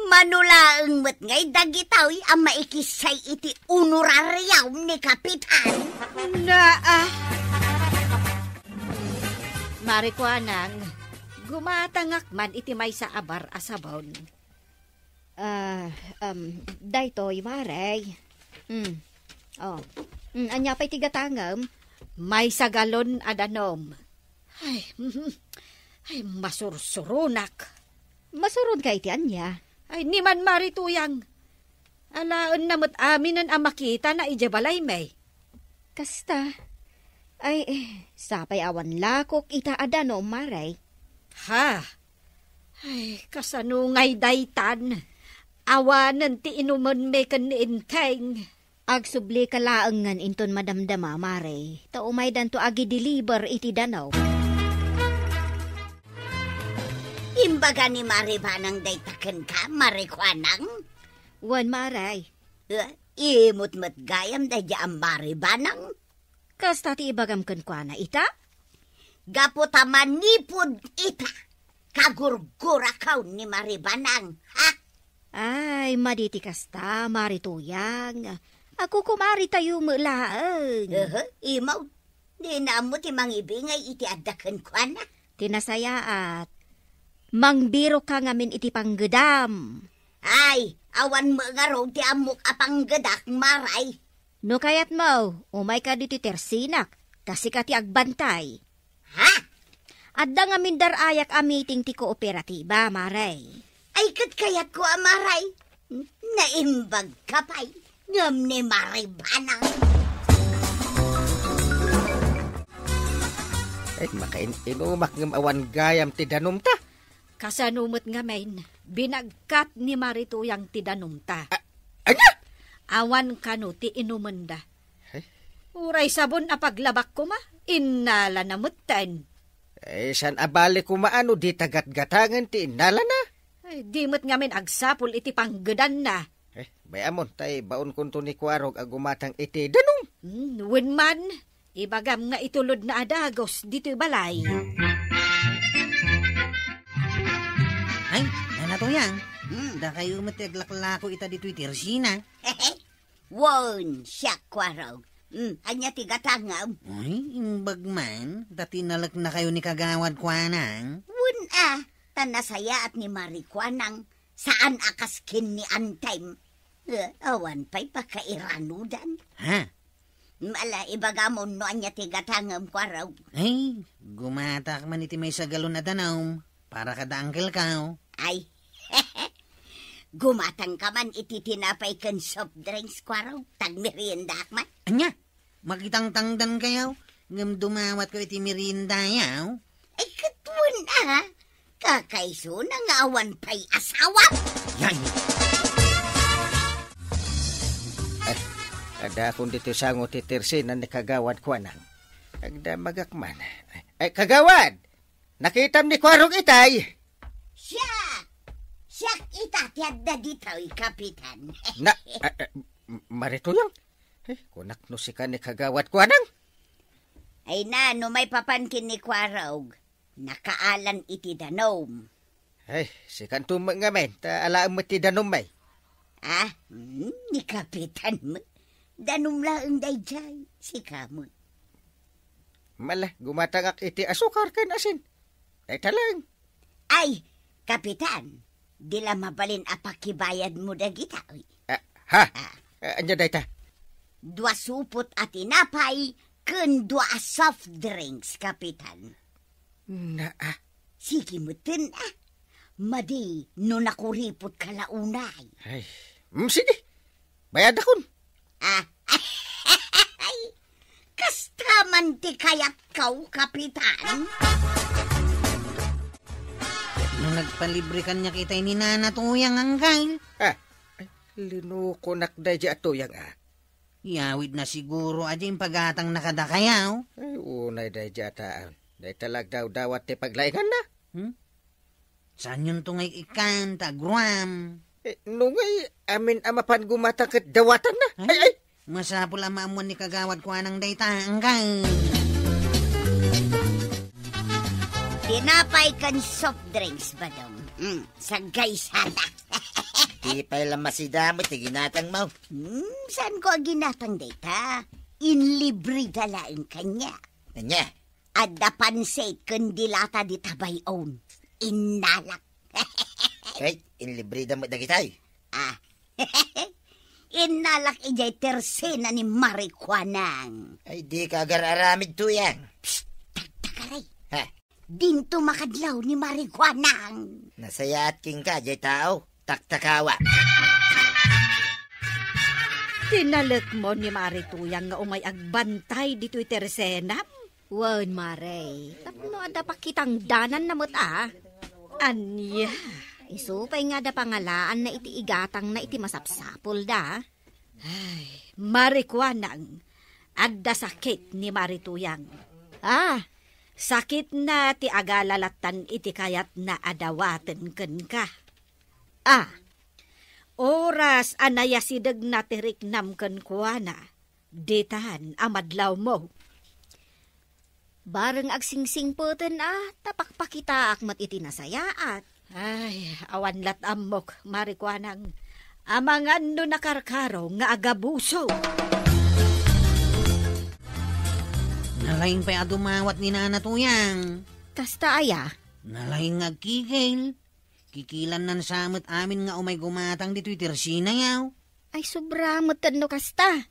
Mano laeng met ngay dagitoy a maikissay iti honorarium ni Kapitan. Naa. Mari Kuanang, gumatangak man iti maysa a bar a sabon. Ah, um, daytoy, Mare. Mm. Oh. Mm, ania pay ti gatangem? Maysa galon a danum. Ay, mhm. Ay, masursuronak. Masuronka iti ania? Ay, ni man Mari Tuyang. Alaenna met aminen a makitana idiay balaymi. Kasta. Ay, eh, sapay awan lakok ita a danum, Mare. Ha? Ay, kasano ngay daytan? Awanen ti inumenmi ken ni Enteng. Agsublika laengen inton madamdama, Mare, ta umaydanto agi-deliver iti danum. Imbaga ni Mari Banang dayta kenka, Mari Kuanang? Wen, Mare. Eh, imot met gayam daydi a Mari Banang? Kasta ti ibagam kenkuana ita? Gapu ta manipud ita, kagurgurakaw ni Mari Banang, ha? Ay, madi ti kasta, Mari Tuyang. Agkukumaritayo met laeng. Aha, imaw. Dina ammo ti mangibingay iti adda kenkuana. Ti nasayaat, mangbirokka ngamin iti panggedam. Ay, awan met ngarud ti ammok a panggedak, Mare. No kayatmo, umayka ditoy tersinak, ta sika ti agbantay. Ha? Adda ngamin dar-ayak a meeting ti kooperatiba, Mare. Ay, ket kayatko a, Mare. Naimbagka pay ngem ni Mari Banang. Ay, makain-inumak ngem awan gayam ti danumta. Kasano met ngamin, binagkat ni Mari Tuyang ti danumta. A-, ania? Awan kano ti inumenda. Ay. Uray sabon a paglabak koma, innalana metten. Ay, saan a bale koma no dita gatgatangen ti innalana? Ay, di met ngamin agsapul iti panggedanna. Eh, bay-amon, tay baonkonto ni Kuarog a gumatang iti danum. Hmm, wen man, ibagam nga itulodna a dagus ditoy balay. Ay, Nana Tuyang, hmm, dakayo met ti aglaklako ita ditoy tersina. Wen, siak, Kuarog. Hmm, ania ti gatangem? Ay, imbag man, ta tinaleknakayo ni Kagawad Kuanang. Wen a, ta nasayaat ni Mari Kuanang, saan a kas ken ni Antem. Eh, awan pay pakairanudan. Ha? Ala, ibagamon no ania ti gatangem, Kuarog. Ay, gumatak man iti maysa galon a danum para kada angkelkaw. Ay, gumatangka man iti tinapay ken soft drinks, Kuarog, ta agmeriendaak man. Ania? Makitangtangdankayo, ngem dumawatkayo iti meriendayo? Ay, ket wen a, kakaisuna nga awan pay asawa. Yan. Ay, adakon ditoy sango ti tersina ni Kagawad Kuanang. Agdamagak man. Ay, Kagawad! Nakitam ni Kuarog itay? Siak! Siak ita ti adda ditoy, Kapitan. Na, ah, ah, M-, Mari Tuyang? Eh, kunak no sika ni Kagawad Kuanang? Ay na, no maipapan ken ni Kuarog, nakaalan iti danum. Ay, sikanto met ngamin, ta alaem met ti danum, ay. Ah, hmm, ni Kapitan met. Danum laeng daydiay, sika met. Mala, gumatangak iti asukar ken asin. Dayta laeng. Ay, Kapitan, di la mabalin a pakibayadmo dagita, uy. Ah, ha? Ah. Ah, ania dayta? Dua supot a tinapay ken dua a soft drinks, Kapitan. Naa, Sige metten, a. Madi no nakuripotka la unay. Ay, mm, sige. Bayadakon. A, kasta man ti kayatko, Kapitan. No nagpalibre kaniak itay ni Nana Tuyang, Angkel. A, ay, linukonak daydiay a Tuyang, a. Iyawidna siguro a diay impagatangna kadakayo. Ay, unay daydiay a taon. Dayta la agdawdawat ti paglainganna. Hmm? Saanyonto nga ikkan ta agruam? E, no ngay, amin a mapan gumatang ket dawatanna. Ay, ay, ay! Masapul a maammuan ni Kagawad Kuanang dayta, Angkel. Tinapay ken soft drinks, Badong. Mm, saggaysada. Ti pay la masida met ti ginatangmo. Hmm, saanko a ginatang dayta? Inlibreda laeng kaniak. Ania? Adda pansit ken dilata dita bay-on. Innalak. Ay, inlibreda met dagitay. A. Innalak idiay tersena ni Mari Kuanang. Ay, dika agar-aramid, Tuyang. Psst! Tagtagaray! Ha? Dinto makadlaw ni Mari Kuanang. Nasayaat kenka, diay tao. Taktakawa. Tinalekmo ni Mari Tuyang nga umay agbantay ditoy tersenam? Wen, Mari, tapno adda pakitangdananna met a. Ania? Isu pay nga adda pangalaanna iti igatangna iti masapsapulda. Ay, Mari Kuanang, adda sakit ni Mari Tuyang. A, sakitna ti agalalattan iti kayatna a dawaten kenka. A, oras a nayasidegna ti riknam kenkuana, ditan a madlawmo. Bareng agsingsingpeten a, ta pakpakitaak met iti nasayaat. Ay, awan lat' ammok, Mari Kuanang. Amangan no nakarkaro nga agabuso. Nalaing pay a dumawat ni Nana Tuyang. Kasta aya? Nalaing nga agkikil. Kikilannan sa met amin nga umay gumatang ditoy tersena, yaw. Ay, sobra met no kasta.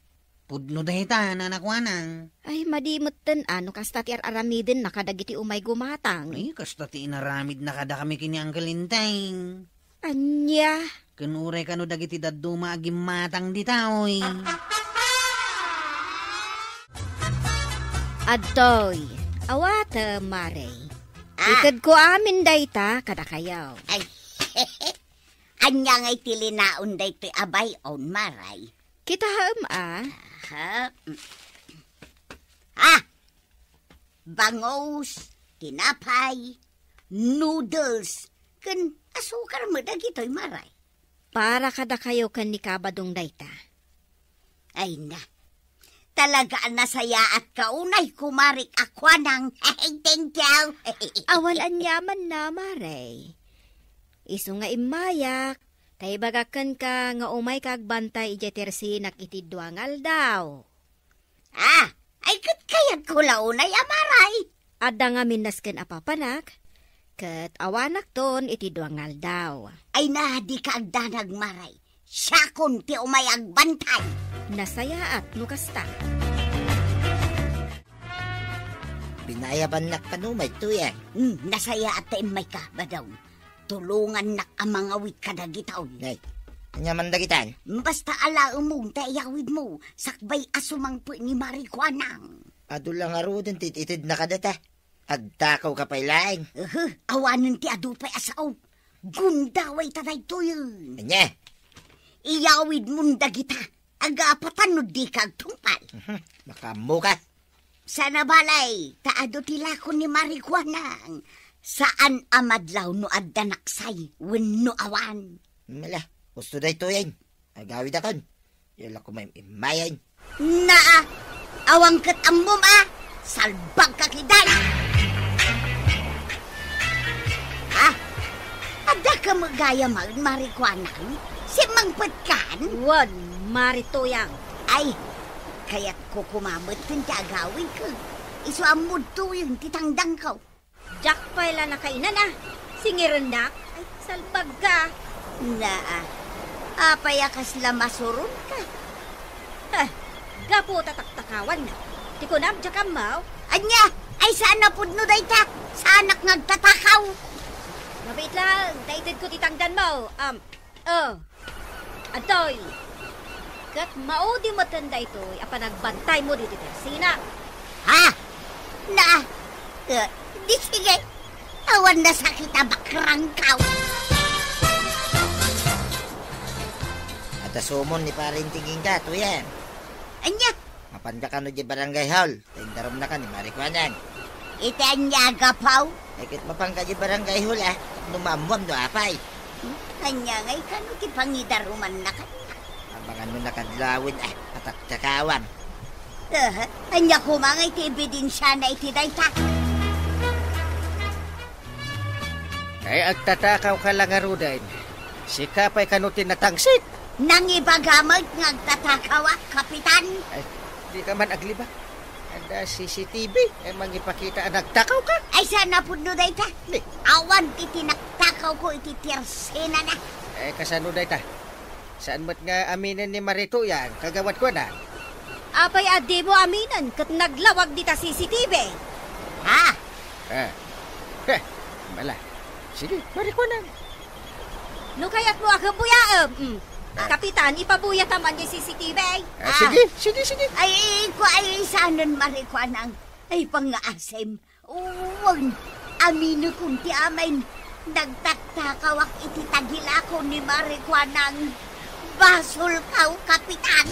Pudno dayta, Nana Kuanang. Ay, madi metten a no kasta ti ar-aramidenna kadagiti umay gumatang. Ay, kasta ti inaramidna kadakami ken ni Uncle Enteng. Ania? Ken uray kano dagiti dadduma a gimmatang ditoy. Adtoy, awatem, Mari. A. Itedko amin dayta kadakayo. Ay, ania ngay ti linaon daytoy a bay-on, Mari? Kitaem a. Aha. A! Bangus, tinapay, noodles, ken asukar met dagitoy, Mari. Para kadakayo ken ni Kabadong dayta. Ay na. Talaga a nasayaatka unay, kumarik a Kuanang. Thank you. Awan aniamanna, Mari. Isu nga immayak, ta ibagak kenka nga umayka agbantay idiay tersenak iti dua nga aldaw. A, ay ket kayatko la unay a Mari. Adda ngamin nasken a papanak, ket awanakton iti dua nga aldaw. Ay na, dika agdanag, Mari. Siakon ti umay agbantay. Nasayaat no kasta. Pinayabannak kano, Mari Tuyang. Hmm, nasayaat ta immayka, Badong. Tulongannak a mangawit kadagitoy. Nay, ania man dagitan? Basta alaemon ta iyawidmo, sakbay a sumangpet ni Mari Kuanang. Adu la ngaruden ti itedna kadata. Agtakawka pay laeng. Uhu, awanen ti adu pay a sao. Gundaway ta daytoyen. Ania? Iyawidmon dagita. Agapatan no dika agtungpal. Mhm, makaammoka. Sana balay, ta adu ti lakon ni Mari Kuanang. Saan a madlaw no adda naksay wenno awan. Mala, usto daytoyen. Agawidakon. Yala ko may imayan. Naa, awan ket ammom a, salbagka ketdin. A, adda ka met gayam, Mari Kuanang? Simmangpetkan? Wen, Mari Tuyang. Ay, kayatko koma metten ti agawidko. Isu a mudtoyen ti tangdangko. Diak pay la nakainan a. Singirennak? Ay, salbagka. Naa. Apay a kasla masuronka? Eh, gapu ta taktakawanna. Ti kunam, diak ammo. Ania? Ay, saan a pudno dayta? Saanak nga agtatakaw? Mabiit lang, ta itedko ti tangdanmo. Um, oh. Adtoy. Ket maudi metten daytoy a panagbantaymo ditoy tersina. Ha? Na, eh, di sige. Awan nasakit a bakrangkaw. Adda sumon ni Paring Tingingga, tuyen. Ania? Mapanda kano di barangay hall. Ta indarumnaka ni Mari Kuanang. Iti ania a gapu? Ay, ket mapanka di barangay hall, a. No maammuam no apay. Ania ngay kano ti pangidarumanna kaniak? Abangan no nakadlawen, a, pataktakawam. Ah, ania koma ngay ti ebidensiana iti dayta? Ay, agtatakaw ka la ngaruden. Sika pay kano ti natangsit? Nangibaga met nga agtatakawak, Kapitan. Ay, di ka man aglibak. Adda C C T V, ay mangipakita a nagtakaw ka. Ay, saan a pudno dayta? Di. Awan ti tinaktakawko iti tersenana. Ay, kasano dayta? Saan met nga aminen ni Mari Kuanang, kagawad Kuanang? Apay a dimo aminen ket naglawag dita C C T V? Ha? Ah. Heh, mala. Sige, Mari Kuanang. No kayatmo a kabuyaem, mm. Ah. Kapitan, ipabuyatam man diay C C T V. Ah, ah, sige, sige, sige. Ay, ay, ku-, ay, saanen, Mari Kuanang. Ay, pangngaasim. Wen, aminekon ti amin. Nagtaktakawak iti tagilakon ni Mari Kuanang. Basolkaw, Kapitan!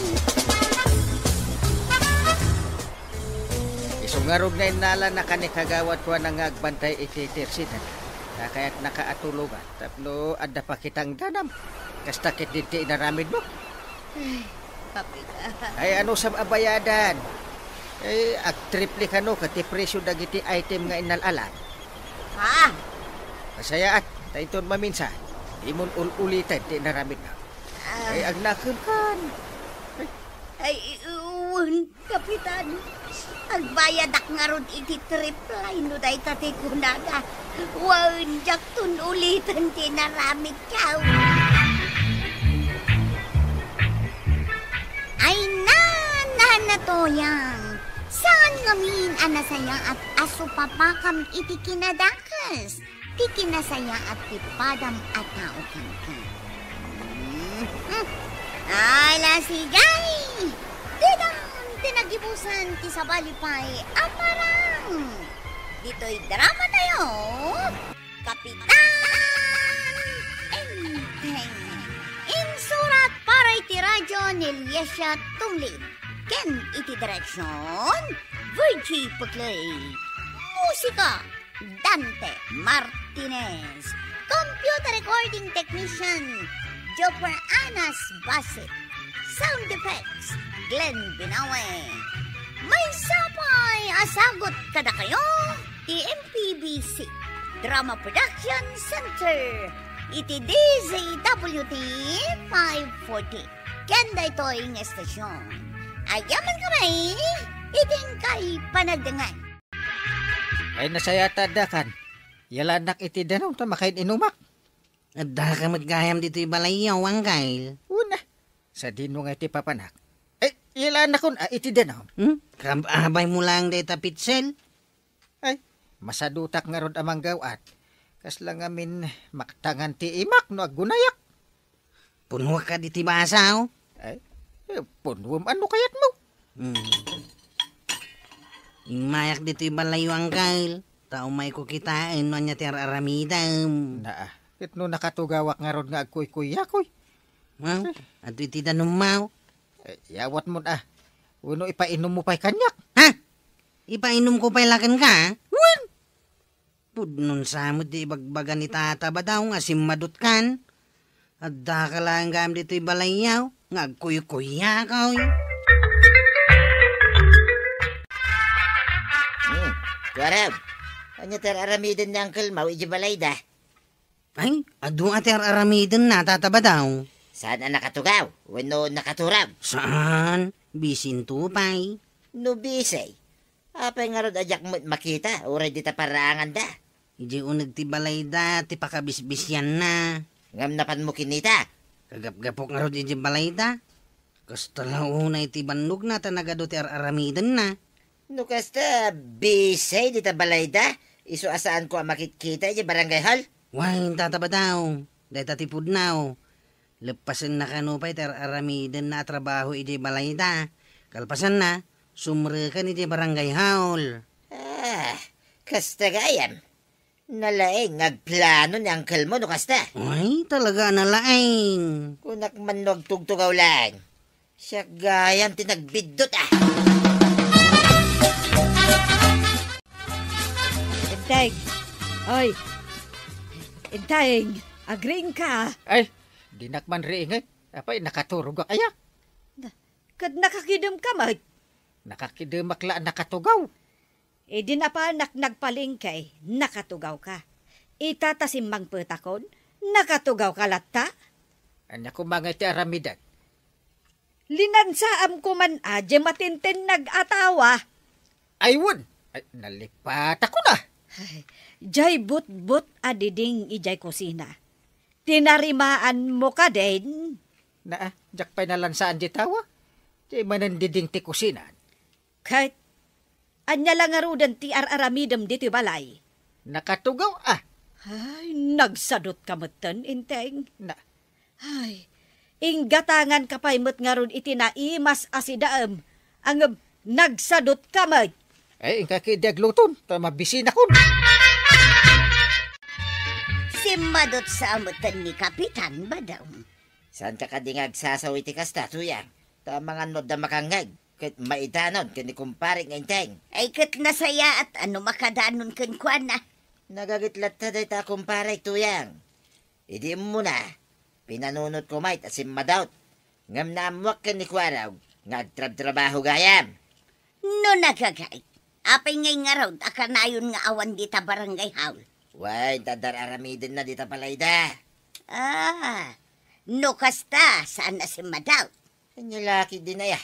Isu ngarud nga innalanaka ni kagawad Kuanang nga agbantay iti tersenana. Ta kayatnaka a tulongan tapno adda pay ti tangdanam. Kasta ketdin ti inaramidmo. Ay, Kapitan. Ay, anusam a bayadan? Ay, agtriple kano ket ti presio dagiti item nga innal-alam. Ha? Nasayaat, ta inton maminsan, dimon ul-uliten ti inaramidmo. Ah. Ay, agnakenkan. Ay, wen, Kapitan. Agbayadak ngarud iti triple no dayta ti kunada. Wen, diakton uliten ti inaramidko. Ay, na, na, na, Toyang. Saan ngamin a nasayaat a supapakam iti kinadakes ti kinasayaat ti padam a tao kenka? Hmm. Ala, sige. Didam ti nagibusan ti sabali pay a parang. Ditoy drama tayo, Kapitan Enteng. Insurat para iti radyo ni Liesia Tumlid. Ken iti direksion, Virgie Peclay. Musika, Dante Martinez. Computer recording technician, Joper Anas Basit. Sound effects, Glenn Binawe. Maysa pay a sagut kadakayo ti M P B C Drama Production Center iti D Z W T five forty. Ken daytoy nga estasion, agyamankami iti inkay panagdengngeg. Ay, nasayaat ta addakan. Yalanak iti danum ta makain-inumak. Addaka met gayam ditoy balayyo, Angkel. Una, sadino nga iti papanak? Ay, yalanakon a iti danum. Hmm? Kab-abaymo laeng dayta pitsel? Ay, masadutak ngarud a manggaw-at. Kasla ngamin maktangan ti imak no aggunayak. Punuak kadi ti baso? Ay, eh, punuem no kayatmo. Hmm. Immayak ditoy balayyo, Angkel. Ta umayko kitaen no ania ti ar-aramidem. Naa, ket no nakatugawak ngarud nga agkuykuyakoy. Wow, adtoy ti danummo. Eh, yawatmon a. Wenno ipainummo pay kaniak. Ha? Ipainumko pay la kenka? Wen! Pudnon sa met ti ibagbaga ni Tata Badaw nga simmadutkan. Addaka laeng gayam ditoy balayyo nga agkuykuyakoy. Hmm, Kuarab, ania ti ar-aramiden ni Uncle Mau iti balayda? Ay, adu a ti ar-aramidenna, Tata Badaw. Saan a nakatugaw wenno nakaturog? Saan, bisinto pay. No bisi, apay ngarud a diak met makita uray dita parraanganda? Idiay uneg ti balayda ti pakabisbisianna. Ngem napanmo kinita? Kagapgapok ngarud idiay balayda. Kasta la unay ti bannogna ta nagadu ti ar-aramidenna. No kasta, bisay dita balayda, isu a saanko a makitkita iti barangay hall. Wen, Tata Badaw, dayta ti pudno. Leppasenna kano pay ti ar-aramidenna a trabaho iti balayda. Kalpasanna, sumreken iti barangay hall. Ah, kasta gayam. Nalaing nga agplano ni angkelmo no kasta. Ay, talaga a nalaing. Kunak man no agtugtugaw lang. Siak gayam ti nagbiddut, ah. Enteng. Oy. Enteng, agriingka. Ay, dinak man riingen. Apay, nakaturogak aya? Na-, ket nakakidemka met? Nakakidemak la a nakatugaw. Idi napanak nagpalengke, nakatugawka. Ita ta simmangpetakon, nakatugawka latta? Ania koma ngay ti aramidek? Linansaamko man a diay matintennag a tawa. Ay, wen. Ay, nalipatakon a. Ay, diay butbot a diding idiay kusina. Tinarimaanmo kadin? Naa, diak pay nalansaan diay tawa. Diay manen diding ti kusina. Ket, ania la ngaruden ti ar-aramidem ditoy balay? Nakatugaw a. Ay, nagsadutka metten, Enteng. Na- Ay, inggatanganka pay met ngarud iti naimas a sidaem, ngem nagsadutka met. Ay, inka ket di agluton, ta mabisinakon. Simmadutsa metten ni Kapitan, Badong. Saanka kadi nga agsasaw iti kasta, Tuyang? Ta amangan no adda makangngeg, ket maiddanon ken ni kumpare nga Enteng. Ay, ket nasayaat a no makadanon kenkuana. Nagagayat latta dayta a kumpare, Tuyang. Idi immuna, pinanunotko met a simmadut. Ngem naammoak ken ni Kuarog nga agtrabtrabaho gayam. No nagagayat, apay ngay ngarud a kanayon nga awan dita barangay hall? Wen, ta adda ar-aramidenna dita balayda. Ah, no kasta, saan a simmadut? Ania la ketdin aya?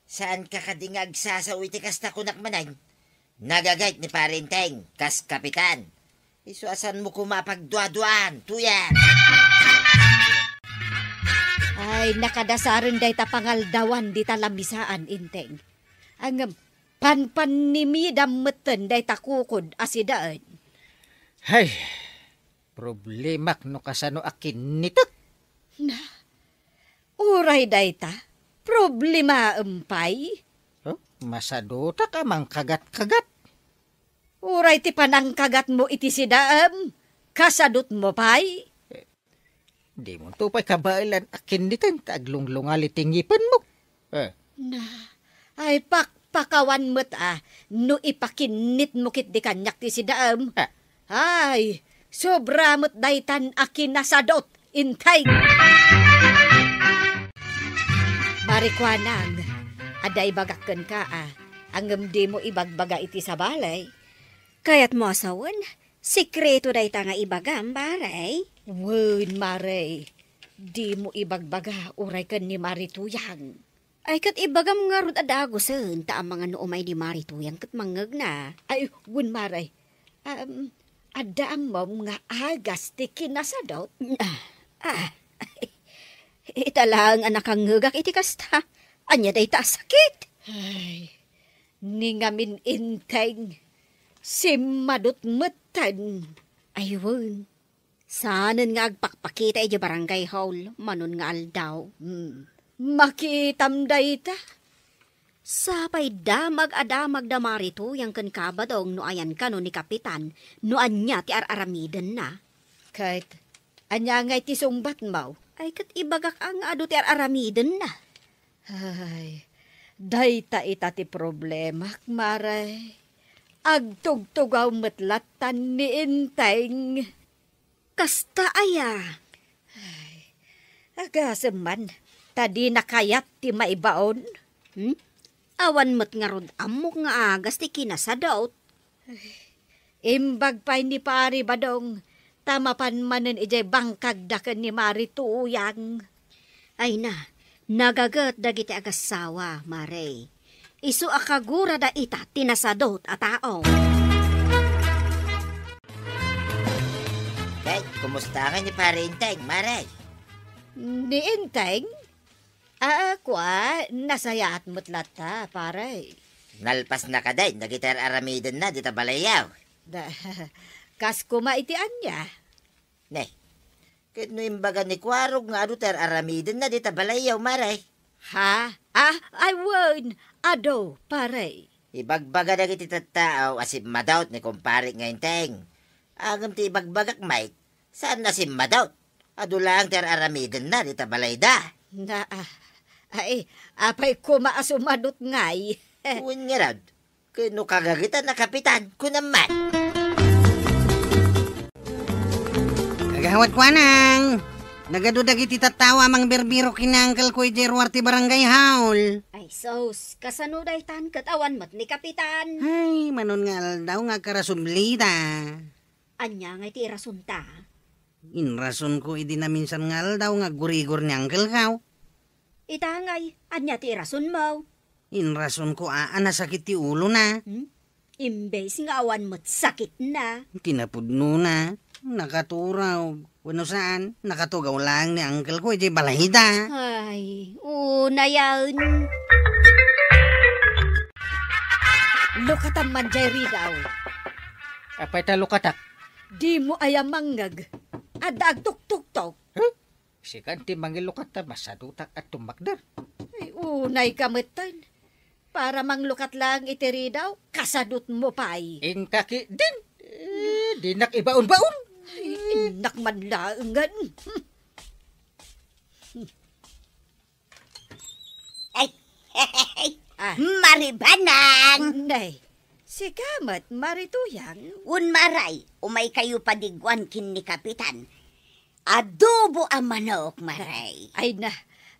Saanka kadi nga agsasaw iti kasta, kunak manen? Nagagayat ni Pare Enteng, kas kapitan. Isu a saanmo koma a pagduaduaan, Tuyang. Ay, nakadasaren dayta pangaldawan dita lamisaan, Enteng. Ngem, panpannimidam metten dayta kukod a sidaen. Hay, problemak no kasano a kinnitek. Na, uray dayta, problemaem pay? Huh? Masadutak a mangkagat-kagat. Uray ti panangkagatmo iti sidaem, kasadutmo pay? Dimonto pay kabaelan a kinniten ta aglunglungali ti ngipenmo. Eh. Na, ay pakpakawan met a, no ipakinnitmo ketdi kaniak ti sidaem. Ah. Ay, sobra met daytan a kinasadut, Enteng. Marikuanang, adda ibagak kenka a, ngem dimo ibagbaga iti sabali. Kayatmo a sawen, sekreto dayta nga ibagam, Mare. Wen, Mare. Dimo ibagbaga uray ken ni Mari Tuyang. Ay, ket ibagam ngarud a dagusen, ta amangan no umay ni Mari Tuyang ket mangngegna. Ay, wen, Mare. Um, adda ammom nga agas ti kinasadut? Ah, ah. Ita laeng a nakangngegak iti kasta. Ania dayta a sakit? Ay, ni ngamin, Enteng, simmadut metten. Ay, wen, saanen nga agpakpakita idiay barangay hall, manon nga aldaw. Hmm. Makitam dayta. Sapay damag a damag da Mari Tuyang ken Kabadong no ayan kano ni Kapitan no ania ti ar-aramidenna. Ket ania ngay ti sungbatmo? Ay, ket ibagak a nga adu ti ar-aramidenna. Ay, dayta ita ti problemak, Mare. Agtugtugaw met lattan ni Enteng. Kasta aya? Ay, agasem man, ta dina kayat ti maibaon. Hmm? Awan met ngarud ammok nga agas ti kinasadut. Imbag pay ni Pari Badong, ta mapan manen idiay bangkagda ken ni Mari Tuyang. Ay na, nagaget dagiti agassawa, Mare. Isu a kagurada ita ti nasadut a tao. Ket, kumusta ngay ni Pare Enteng, Mare? Ni Enteng? Ah, kua, nasayaat met latta, pare. Nalpasna kadi dagiti ar-aramidenna dita balayyo? Da, kas koma iti ania? Ne, ket no imbaga ni Kuarog nga adu ti ar-aramidenna dita balayyo, Mare? Ha? Ah, ay wen, adu, pare. Ibagbaga dagiti tattao a simmadawt ni kumpare nga Enteng. Ngem ti ibagbagak met, saan a simmadawt. Adu laeng ti ar-aramidenna dita balayda. Na, ah, ay, apay koma a sumadot ngay? Wen ngarud, ket no kagagetan a kapitan, kunam man. Kagawad Kuanang, nagadu dagiti tattao a mangbirbirok ken ni Uncle ko idiay ruar ti barangay hall. Ay sus, kasano daytan ket awan met ni kapitan? Ay, manon nga aldaw nga agkarasublida. Ania ngay ti irasonta? Inrasonko idi naminsan nga aldaw nga aggurigor ni Uncle ko. Ita ngay, ania ti irasonmo? Inrasonko a, a nasakit ti ulona. Hmm? Imbes nga awan met sakitna. Kinapudnona, nakaturog. Wenno saan, nakatugaw laeng ni Uncle ko idiay balayda. Ay, unayen. Lukatam man jay ridaw. Apay ta lukatak? Dimo aya mangngeg? Adda agtuktuktok. Huh? Sikan ti mangilukat ta masadutak a tummakder. Ay, unayka metten. Para manglukat laeng iti ridaw, kasadutmo pay. Inka ketdin. Eh, dinak ibaon-baon. Ay, innak man laengen. Ay, Ah. Mari Banang! Nay, sika met, Mari Tuyang. Wen, Mare, umaykayo padiguan ken ni Kapitan. Adobo a manok, Mare. Ay na,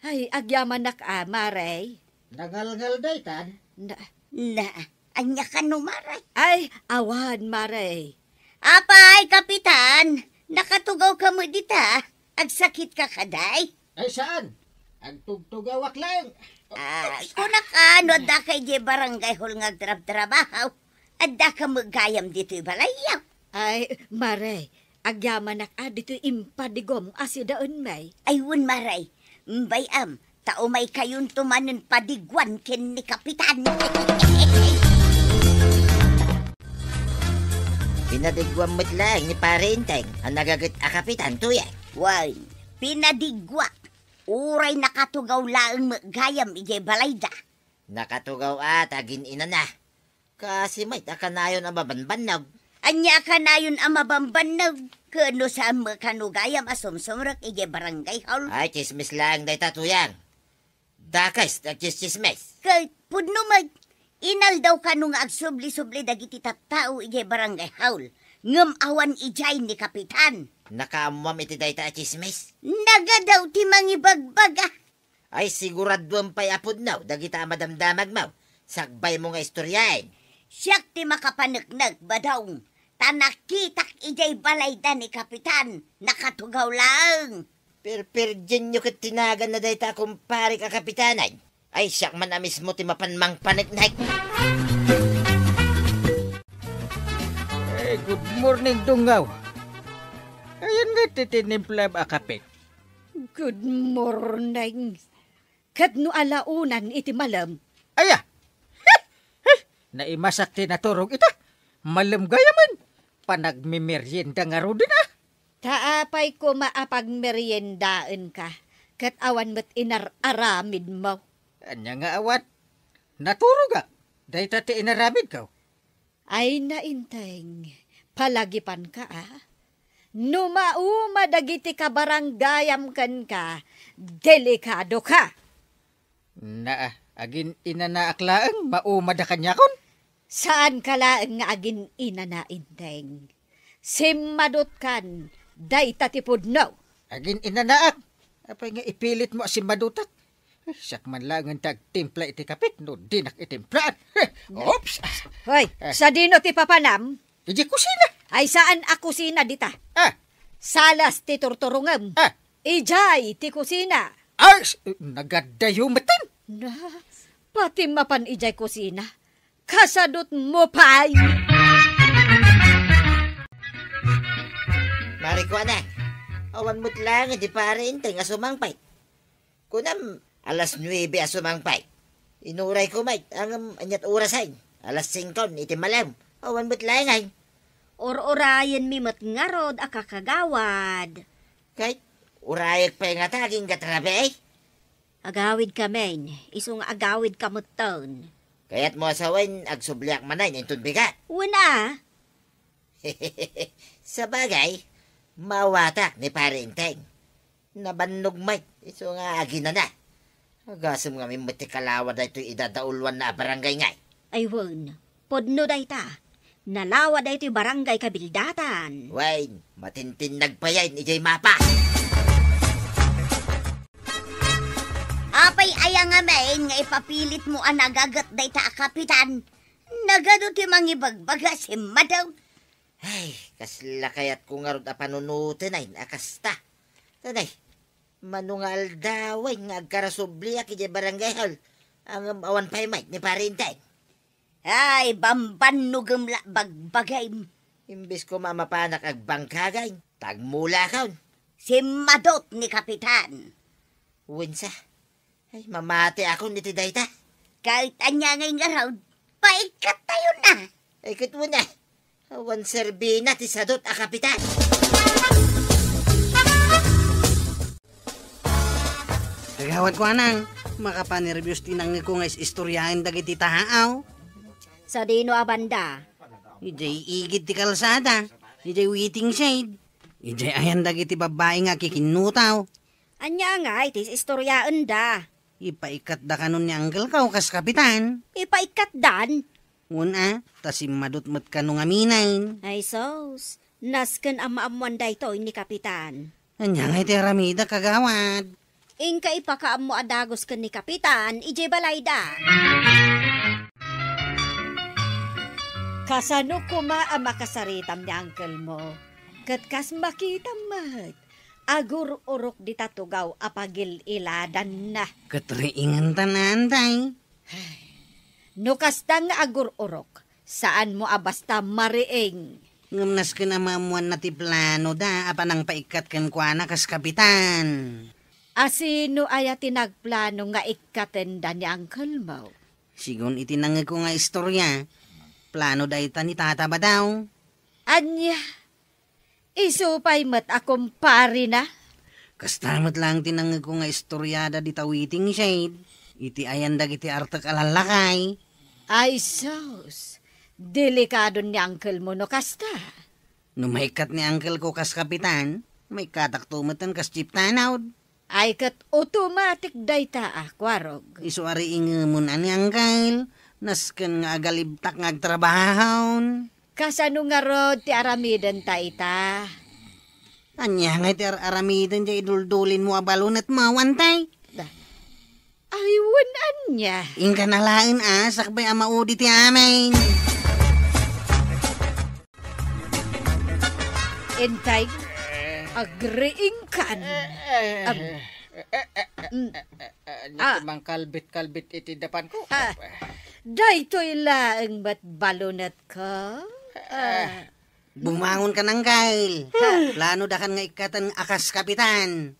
ay, agyamanak a, Mare. Nangalngal daytan? Na, Na, ania kano, Mare? Ay, awan, Mare. Apay, Kapitan, nakatugawka met dita? Agsakitka kadi? Ay, saan. Agtugtugawak laeng. Ah, kunaka, no addaka idiay barangay hall nga agtrabtrabaho, addaka met gayam ditoy balayyo. Ay, Mare, agyamanak a ditoy impadigom a sidaenmi. Ay, wen, Mare, bay-am, ta umaykayonto manen padiguan ken ni Kapitan. Pinadiguam met laeng ni Pare Enteng a nagaget a kapitan, Tuyang. Wen, pinadiguak. Uray nakatugaw laeng met gayam idiay balayda. Nakatugaw a ta agin-inana. Kaasi met a kanayon a mabanbannog. Ania a kanayon a mabanbannog? Ken no saan met kano gayam a sumsumrek idiay barangay hall? Ay, tsismis laeng dayta, Tuyang. Dakes ti agtsistsismis. Ket pudno met, inaldaw kano nga agsubli-subli dagiti tattao idiay barangay hall, ngem awan idiay ni Kapitan. Nakaammoam iti dayta a tsismis? Nagadu ti mangibagbaga. Ay, siguraduem pay a pudno dagita a madamdamagmo. Sakbaymo nga istoriaen. Siak ti makapaneknek, Badong, ta nakitak idiay balayda ni Kapitan, nakatugaw laeng. Perperdienyo ket ti naganna dayta a kumparek a kapitanen. Ay, siak man a mismo ti mapan mangpaneknek. Ay, good morning, Dungaw. Ayan nga ti tinimplaem a kape. Good morning. Ket no alaonan iti malem? Aya! Naimasak ti naturog ita. Malem gayamen. Panagmimerienda ngaruden, a. Ta apay koma a pagmeriendaenka, ket awan met inar-aramidmo? Ania nga awan? Naturogak. Dayta ti inaramidko. Ay, Nainteng, palagipanka, a? No mauma dagiti kabaranggayam kenka, delikadoka. Na, agin-inanaak laeng, maumada kaniakon? Saanka laeng nga agin-inana, Inteng. Simmadutkan, dayta ti pudno. Agin-inanaak? Apay nga ipilitmo a simmadutak? Ay, siak man laengen ti agtimpla iti kape no dinak itimplaan. Oops! Hoy, Eh. Sadino ti papanam? Idiay kusina. Ay, saan a kusina dita? Ah. Salas ti turturongem. Ah. Idiay ti kusina. Ay, s-, nagadayo metten. Na, pati mapan idiay kusina. Kasadutmo pay. Mari Kuana, awan met laeng idi Pare Inteng a sumangpet. Kunam, alas nuebe a sumangpet. Inurayko met, ngem aniat orasen? Alas singko iti malem. Awan met laengen. Ur-urayenmi met ngarud a kakagawad. Ket urayek pay ngata agingga trabe? Agawidkamin, isu nga agawidka metten. Kayatmo a sawen, agsubliak manen inton bigat? Wen a. Sabagay, maawatak ni Pare Enteng. Nabannog met, isu nga aginana. Agasem ngamin met ti kalawa daytoy idadauluanna a barangay ngay. Ay wen, pudno dayta. Nalawa daytoy barangay kabildatan. Wen, matintinnag payen idiay mapa. Apay aya ngamin nga ipapilitmo a nagaget dayta a kapitan? Nagadu ti mangibagbaga, simmadut. Ay, kasla kayatko ngarud a panunoten a kasta. Tanay, mano nga aldawen nga agkarasubliak idiay barangay hall, ngem awan pay met ni Pare Enteng. Ay, bambannogem la bagbagim. Imbes koma a mapanak agbangkagen, tagmulakon. Simmadut ni Kapitan. Wensa, ay, mamatiakon iti dayta. Ket ania ngay ngarud, paikkattayon a. Ay, ket wen a. Awan serbina ti sadut a kapitan. Kagawad ko, anang, makapanerbios ti nangngegko nga is-istoriaen dagiti taaw. Sadino a banda? Idiay igid ti kalsada, idiay waiting shed, idiay ayan dagiti babbai nga kikinnutaw. Ania ngay ti is-istoriaenda? Ipaikkatda kanon ni uncle ko kas kapitan. Ipaikkatdan? Wen a, ta simmadut met kano ngamin. Ay sus, nasken a maammoan daytoy ni Kapitan. Ania ngay ti aramidek, kagawad? Inka ipakaammo a dagus ken ni Kapitan idiay balayda. Kasano koma a makasaritam ni uncle mo? Ket kas makitam met, agur-urok dita tugaw a pagil-iladanna. Ket riingenta, Nanay. No kasta nga agur-urok, saanmo a basta mariing. Ngem nasken a maammoanna ti planoda a panangpaikkat kenkuana kas kapitan. A sino aya ti nagplano nga ikkatenda ni uncle mo? Sigun iti nangngegko nga istorya, plano dayta ni Tata Badaw. Ania? Isu pay met a kumparena? Kasta met laeng ti nangngegko nga istoriada dita waiting shed, iti ayan dagiti artek a lallakay. Ay sus, delikado ni uncle mo no kasta. No maikkat ni uncle ko kas kapitan, maikkatakto metten kas chief tanod. Ay ket automatic dayta a, Kuarog. Isu a riingemon a ni uncle, nasken nga agalibtak nga agtrabahon. Kasano ngarud ti aramidenta ita? Ania ngay ti ar-aramiden ti iduldulinmo a balonetmo, Antay? Da. Ay, wen ania? Inka na laeng a, sakbay a maudi ti amin. Entay, agriingkan. Eh, eh, Ab- eh, eh, eh, eh, Mm. eh, eh, eh, ania Ah. ti mangkalbit-kalbit iti dapanko? Ah, daytoy laeng met balonetko? Ah. Bumangon ka, Nangkal. Plano dakan nga ikkaten a kas kapitan.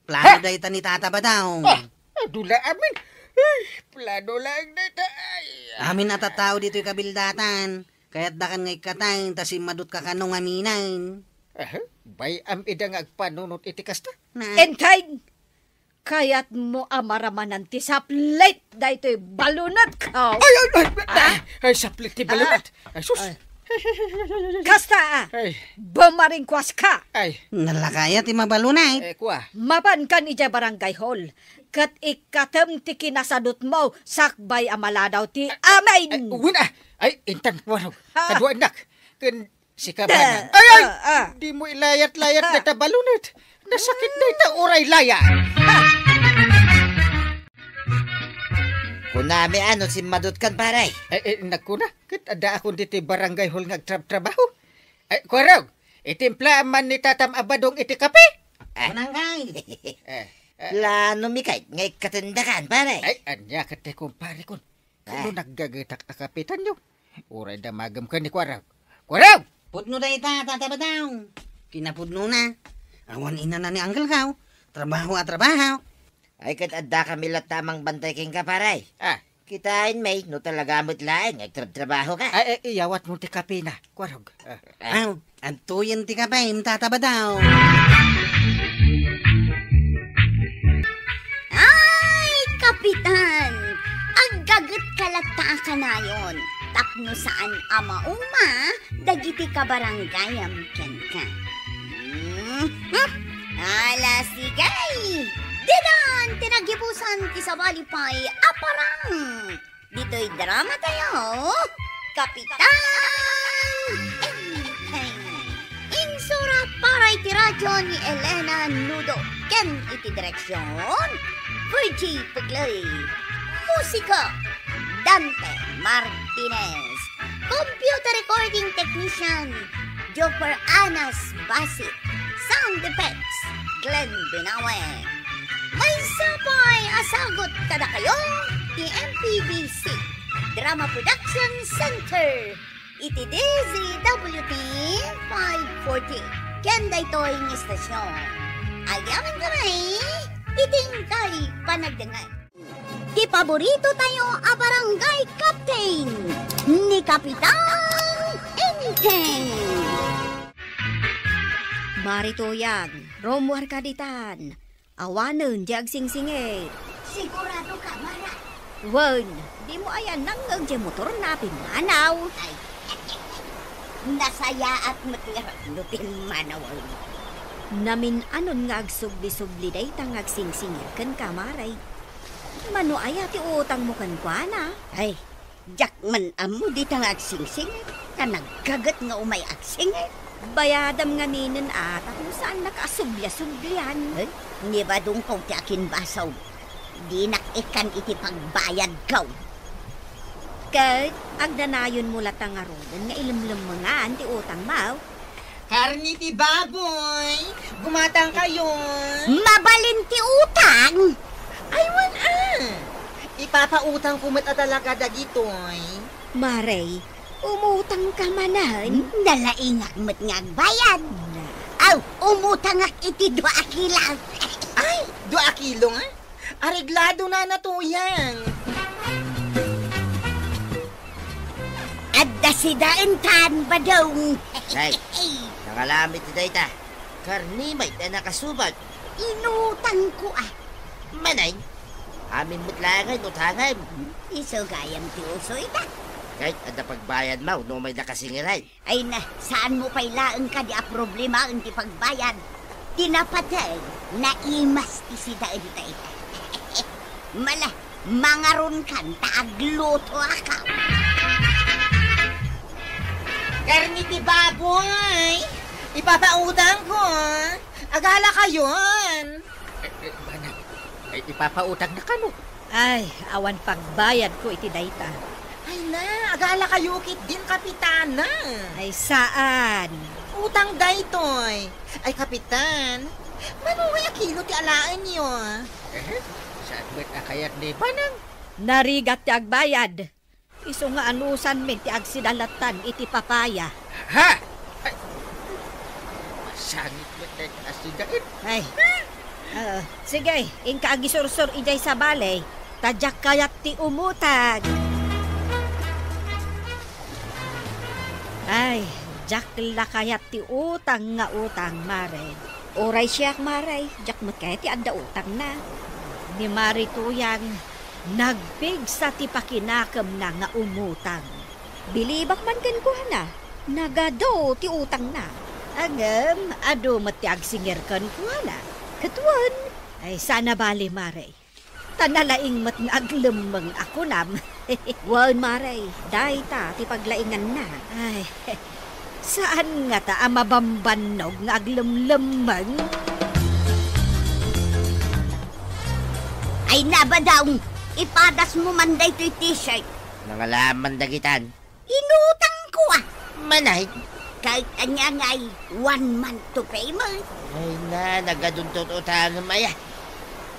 Plano dayta ni Tata Badaw. Ah, adu la amin. Ay, plano laeng dayta. Ay. Amin a tattao ditoy kabildatan. Kayatdakan nga ikkaten ta simmadutka kano ngaminen. Aha, bay-am ida nga agpanunot iti kasta? Na. Entay! Kayatmo a maramanan ti saplit daytoy balonetko? Ay, ay, ay, Ah? ay, saplit ti balonat. Ay, sus. Ay. Kasta, ah. Ay. Bumaringkuaska. Ay. Nalakaya ti mabalonat. Eh, kua. Mapankan idiay barangay hall. Ket ikkatem ti kinasadutmo sakbay a maladaw ti amin. Ay, wen a. Ay, intan, Kuarog. Ah. Kaduaennak. Ken sika, Banang. Ay, ay! Ah, ah. Dimo ilayat-layat dayta balonat. Nasakit dayta uray layat. Kunami a no simmadutkan, pare. Ay, ay, nagkuna. Ket addaakon ditoy barangay hall nga agtrabtrabaho. Ay, Kuarog, itimplaam man ni Tatam a Badong iti kape? Ah. Mananggay. Eh, eh. Planomi kayat nga ikkatendakan, pare. Ay, ania ket ti kumparekon? Ah. No naggagetak a kapitanyo, uray damagem ken ni Kuarog. Kuarog! Pudno dayta, Tata Badaw. Kinapudnona. Awan inana ni Uncle Gaw. Trabaho a trabaho. Ay, ket addakami latta a mangbantay kenka, pare. Ah. Kitaen, May, no talaga met laeng nga agtrabtrabaho ka. Ay, ay, iyawat mo ti kape na. Kuarog. Ah. Ah. Ang, antoyen ti kape, tata Badong. Ay, Kapitan! Aggaget ka latta a kanayon. Tapno saan a mauma, dagiti kabarangayam kenka. Mhm. Ala, sige! Didan ti naggibusan ti sabali pay a parang! Ditoy drama tayo, Kapitan Enteng. Insura para iti radio ni Elena Nudo ken iti direksyon, Virgie Puglay. Musika, Dante Martinez. Computer recording technician, Joper Anas Basit. Sound effects, Glenn Binawe. Maysa pay a sagut kadakayo ti M P B C Drama Production Center iti D Z W T five forty. Ken daytoy nga istasyon, agyamankami iti inkay panagdengngeg. Ti paborito tayo a barangay captain, ni Kapitan Enteng. Mari Tuyang, rummuarka ditan. Awanen ti agsingsingir. Sigurado ka, Mara? Wen, dimo aya nangngeg ti motorna a pimmanaw? Ay, nasayaat met ngarud no pimmanawen. Namin-anon nga agsubli-subli dayta nga agsingsingir kenka, Mare. Mano aya ti utangmo kenkuana? Ay, diak man ammo dita nga agsingsingir, ta naggaget nga umay agsingir. Bayadam ngaminen a, tapno saannaka a subliasublian. Eh, ni Badong ko ti akinbasol. Dinak ikkan iti pagbayadko. Ket agnanayonmo latta ngaruden nga ilemlemmengan ti utangmo. Karne ti baboy! Gumatangkayo! Mabalin ti utang! Ay, wen a! Ipapautangko met a talaga dagitoy. Mare, umutangka manen? Hmm, nalaingak met nga agbayad. Na. Aw, umutangak iti dua a kilo. Ay, dua a kilo nga? Areglado na na, Tuyang. Adda sidaentan, Badong. Nay, nangalam iti dayta. Karne met a nakasubat. Inutangko a. Manay, amin met laeng nga inutangem. Isu gayam ti uso ita. Ket adda pagbayadmo no umay nakasingiray. Ay na, saanmo pay laeng kadi a problemaen ti pagbayad. Ti napateg, naimas ti sidaenta ita. Mala, mangarunkan ta aglutoak. Karne ti baboy! Ipapautangko! Agalakayon! Eh, eh, bana, ay, ipapautangna kano? Ay, awan pagbayadko iti dayta. Ay na, agalakayo ketdin, Kapitana. Ay, saan. Utang daytoy. Ay, Kapitan, mano nga kilo ti alaenyo? Eh, saan met a kayat ni Banang? Narigat ti agbayad. Isu nga anusanmin ti agsidalattan iti papaya. Ha? Ay, masangit met dayta a sidaen. Ay. Ah, sige, inka agisursor idiay sabali, ta diak kayat ti umutang. Ay, diak la kayat ti utang nga utang, Mare. Uray siak, Mare, diak met kayat ti adda utangna. Ni Mare Tuyang, nagpigsa ti pakinakemna nga umutang. Bilibak man kenkuana, nagadu ti utangna. Ngem adu met ti agsingir kenkuana. Ket wen, ay, saan a bali, Mare. Ta nalaing met nga aglemmeng a kunam. Wen, Mare, dayta ti paglainganna. Ay, saan ngata a mabambannog nga aglemlemmeng? Ay, na, Badong, ipadasmo man daytoy t-shirt. Nangalaman dagitan. Inutangko a. Manay. Ket ania ngay, one month to payment? Ay na, nagadunto utangem aya.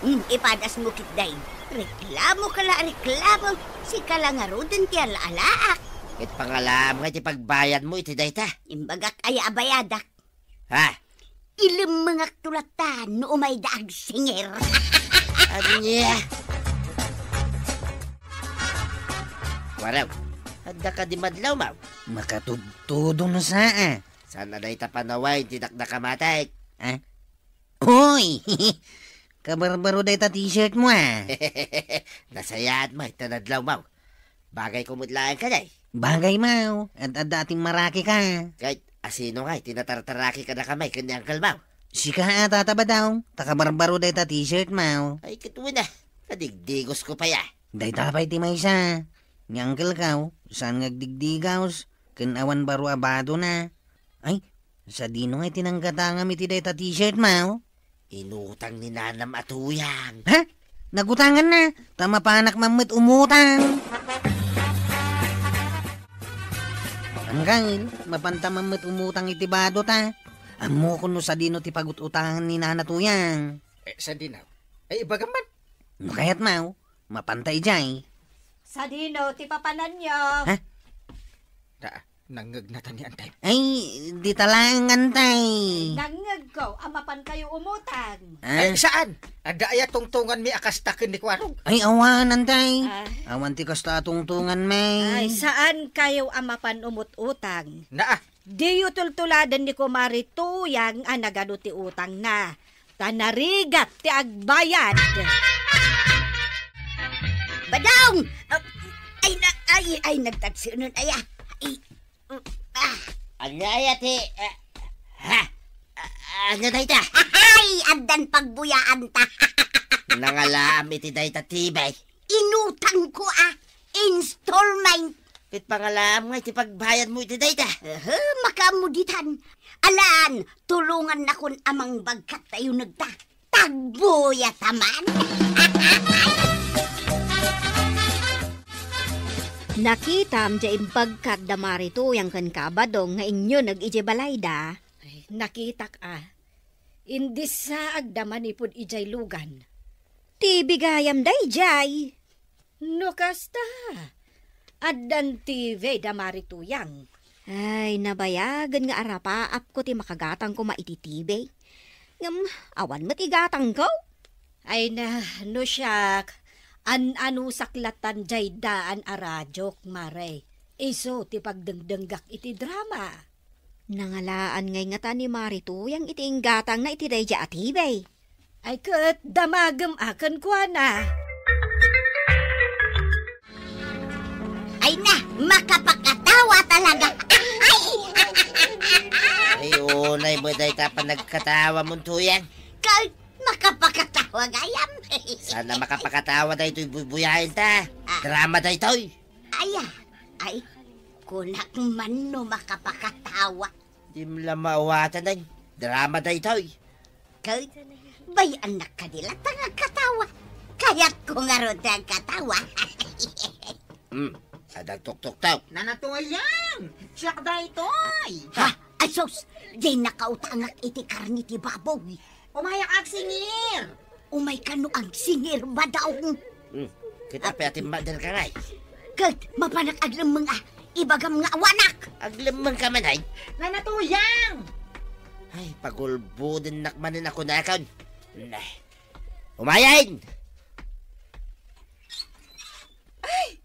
Hmm, ipadasmo ketdi. Reklamo ka la, reklamo. Sika la ngaruden ti ala-alaak. Ket pangalam nga ti pagbayadmo iti dayta. Imbagak aya a bayadak. Ha? Ilemmengakto latta no umayda agsingir. Ania? Waraw, adda kadi madlaw, Maw? Makatudtudo no saa. Saan a dayta panawen ti dakdakamatek? Ah? Uy! Kabarbaro dayta t-shirt mo, ah. Nasayaat mo, ita nadlaw, Maw. Bagay ko met laeng kadi. Bagay, Maw. Ad-adda a timmaraki ka. Ket asino ngay ti natartaraki kadakami ken ni Uncle Maw? Sika a, Tata Badaw. Ta kabarbaro dayta t-shirt, Maw. Ay, ket wen a. Kadigdigos ko pay a. Dayta pay ti maysa. Ni Uncle Kaw, saan nga agdigdigaws, ken awan baro a badona. Ay, sadino ngay ti nanggatangam iti dayta t-shirt, Maw? Inutang ni nanam a tuyang. Ha? Nagutanganna, ta mapanak man met umutang. Uncle, mapanta man met umutang iti badota. Ammokon no sadino ti pagut-utangan ni Nana Tuyang. Eh, sadino? Ay, ibagam man. No kayat, Maw, mapanta idiay. Sadino ti papananyo? Ha? Da, nangngegna ta ni Antay. Ay, dita laeng, Antay. Nangngegko a mapankayo umutang. Ah. Ay, saan? Adda aya tungtunganmi a kasta ken ni Kuarog? Ay, awan, Antay. Ah. Awan ti kasta a tungtunganmi. Ay, saan kayo a mapan umut-utang? Naa. Diyo tultuladen ni Kumare Tuyang a nagadu ti utangna, ta narigat ti agbayad. Badong! Ah, ay, na, ay, ay, nagtagsunon, aya. Ay, mm, ah. Ania aya ti, ah, ha? Ah, ania dayta? Ay, addan pagbuyaanta. Nangalaam iti dayta ti bay. Inutangko a installment. Ket pangalaam nga iti pagbayadmo iti dayta. Aha, makaammo ditan. Alan, tulongannakon a mangbagkat ta unegta. Tagbuya ta man. Nakitam diay imbagkat da Mari Tuyang ken Kabadong nga inyuneg idiay balayda. Ay, nakitak a. Indissaagda manipud idiay lugan. Ti bigayam daydiay. No kasta, addan T V da Mari Tuyang. Ay, nabayagen nga arapaapko ti makagatang koma iti T V. Ngem, awan met igatangko. Ay na, no siak, an-anusak latan diay daan a radiok, Mare. Isu ti pagdengdenggak iti drama. Nangalaan ngay ngata ni Mari Tuyang iti inggatangna iti daydiay a T V. Ay ket damagem a kenkuana. Ay na, makapakatawa talaga. Ay, unay met dayta panagkatawamon, Tuyang. Kay makapakatawa gayam. Saan a makapakatawa daytoy buybuyaenta? Ah. Drama daytoy. Aya, ay, kunak man no makapakatawa. Dim la maawatan, ay. Drama daytoy. Ket, bay-annak kadi latta nga agkatawa. Kayatko ngarud ti agkatawa. Hmm, adda agtuktuktok. Nana Tuyang, siak daytoy. Ha? Ay sus, diay nakautangak iti karne ti baboy. Umayak agsingir. Umay kano agsingir, Badong. Hmm. Ket apay a timmakderka ngay? Ket mapanak aglemmeng a ibagam nga awanak. Aglemmengka man, ay? Nana Tuyang! Ay, pagulbodennak manen a kunakon. Nah. Umayen! Ay!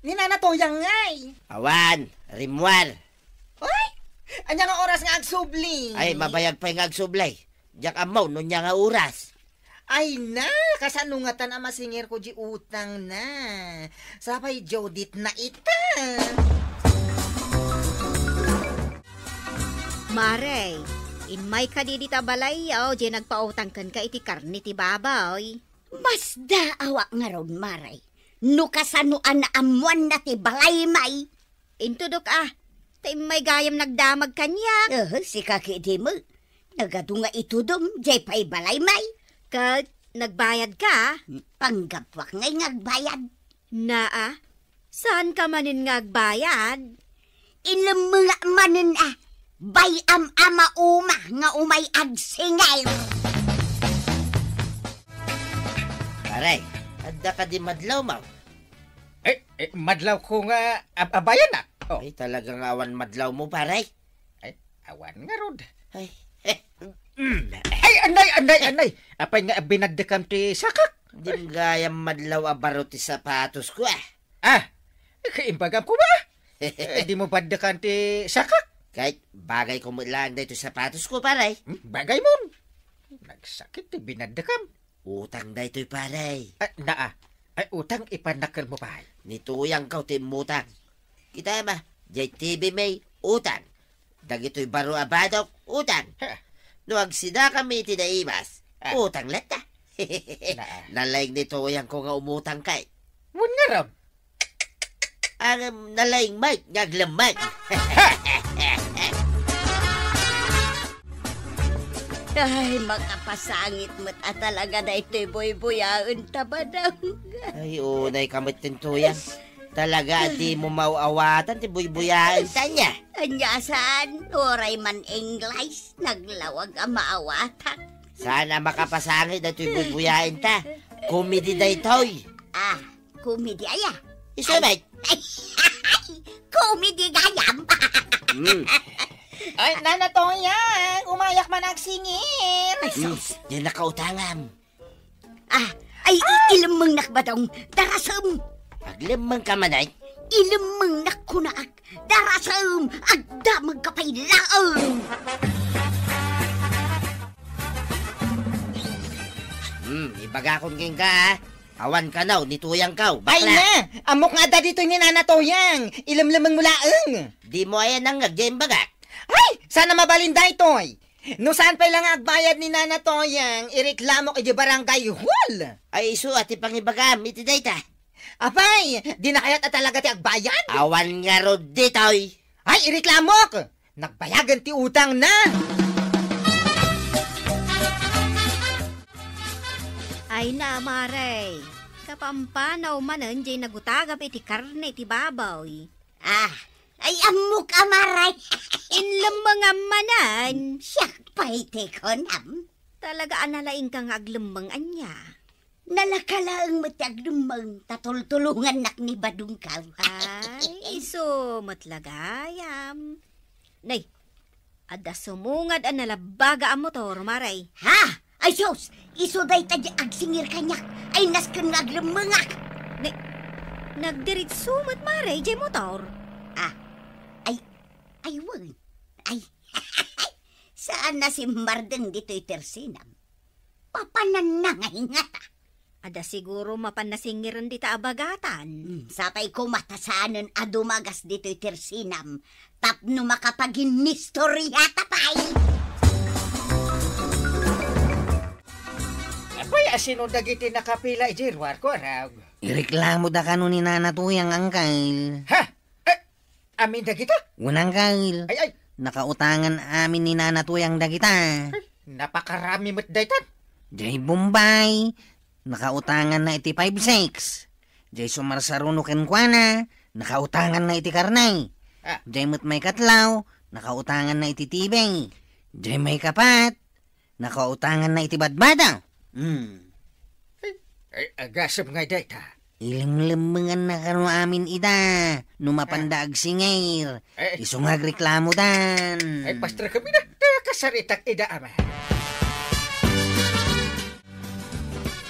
Ni Nana Tuyang ngay! Awan, rimmuar. Ay! Ania nga oras nga agsubli? Ay, mabayag pay nga agsubli. Diak ammo no ania nga oras. Ay na, kasano ngatan a masingirko di utangna? Sapay Judith na ita. Mare, immay kadi dita balayyo, di nagpautang kenka iti karne ti baboy. Masdaawak ngarud, Mare. No kasano a naammoanna ti balay, may. Intudok a, ta immay gayam nagdamag kaniak. Eh, sika ketdi met. Nagadu nga itudom, diay pay balay, may. Ket nagbayadka? Panggapuak ngay nga agbayad. Naa, saanka manen nga agbayad? Inlemmengak manen a, bay-am a mauma nga umay agsingir. Pare, adda kadi madlawmo? Eh, eh, madlawko nga ab-, abayan, ah. Oh. Ay, talaga nga awan madlawmo, pare? Ay, awan ngarud. Ay. Ay, anay, anay, anay. Apay nga binaddekam ti sakak? Dim gayam madlaw a baro ti sapatosko, ah. Ah, Imbagam koma. Eh, dimo baddekan ti sakak. Ket bagayko met laeng daytoy sapatosko, pare. Hmm, bagay mon. Nagsakit ti binaddekam. Utang daytoy, pare. Ah, naa. Ay, utang ipannakkelmo pay. Ni Tuyangko ti immutang. Kita ma, jay T V mi, utang. Dagitoy baro a badok, utang. Ha. No agsidakami iti naimas, ah, utang latta. Naa. Nalaing ni Tuyangko nga umutang kay. Wen ngarud. Ang nalaing met nga aglemmeng. Ay, makapasangit met a talaga daytoy buybuyaenta, Badong. Ay, unay ka met, Tuyang. Talaga, dimo maaw-awatan ti buybuyaenta ania. Ania saan, uray man English, naglawag a maawatak. Saan a makapasangit daytoy buybuyaenta. Komedi daytoy. Ah, komedi aya? Isu met. Ay, komedi gayam. Hmm. Ay, Nana Toyang, umayak man agsingir. Ay, sus. Hmm, diay nakautangam. Ah, ay, i-, ilemmengnak, Badong. Darasem. Aglemmeng ka man, ay? Ilemmengnak, kunak. Darasem. Agdamag ka pay laeng. Hmm, ibagakon kenka, ah. Awan kano, ni Tuyangko, bakla. Ay na! Ammok nga adda ditoy ni Nana Toyang. Ilemlemeng mo laeng. Dimo aya nangngeg diay imbagak? Ay! Saan a mabalin daytoy? No saan pay la nga agbayad ni Nana Toyang, ireklamok idiay barangay hall. Ay, isu a ti pangibagam iti dayta. Apay, dina kayat a talaga ti agbayad? Awan ngarud ditoy. Ay, ireklamok! Nagbayagen ti utangna! Ay na, Mare. Kapampanaw manen diay nagutagam iti karne iti baboy. Ah, ay, ammok a, Mare. Inlemmengam manen. Siak pay ti kunam. Talaga a nalaingka nga aglemmeng ania? Nalaka laeng met ti aglemmeng ta tultulongannak ni Badongko. Ay, isu met la gayam. Nay, adda sumungad a nalabbaga a motor, Mare. Ha? Ay, sus! Isu dayta diay agsingir kaniak. Ay, nasken nga aglemmengak. Nay, nagdiritsu met, Mare, diay motor. Ah, ay, ay, wen. Ay, saan a simmardeng ditoy tersinam. Papananna nga ingata. Adda siguro mapan nasingiren dita a bagatan. Hmm, sapay koma ta saanen a dumagas ditoy tersinam tapno makapaginnistoriata pay. Apay, asino dagiti nakapila idiay ruarko, Arag? Ireklamoda kano ni Nana Tuyang, Angkel. Ha? Eh, amin dagita? Wen, Angkel. Ay, ay. Nakautangan amin ni Nana Tuyang dagita. Ay, napakarami met daytan. Jay Bombay, nakautanganna iti five six. Jay sumarsaruno kenkuana, nakautanganna iti karne. Ah. Jay met maikatlo, nakautanganna iti T V. Jay maikapat, nakautanganna iti badbada. Hmm. Ay, ay, agasem nga dayta. Ilemlemmenganna kano amin ida, no mapanda agsingir. Eh. Isu nga agreklamodan. Ay, pastor kami na. Kasaritak ida, ama.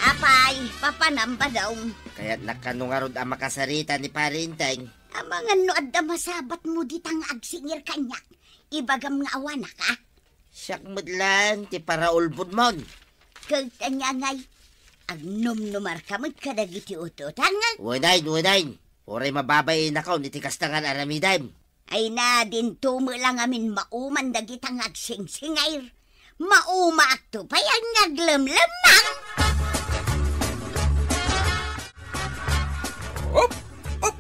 Apay, papanam, Badong. Kayatnak kano ngarud a makasarita ni Pare Enteng. Amangan no adda masabatmo dita nga agsingir kaniak. Ibagam nga awanak, a? Siak met laeng ti paraulbodmon. Ket ania ngay, agnumnumarka met kadagiti ut-utangen? Wen, wen. Uray mababainakon iti kasta nga aramidem. Ay na, dinto met la ngamin mauman dagita nga agsingsingir. Maumaakto pay nga aglemlemmeng. Hop! Hop!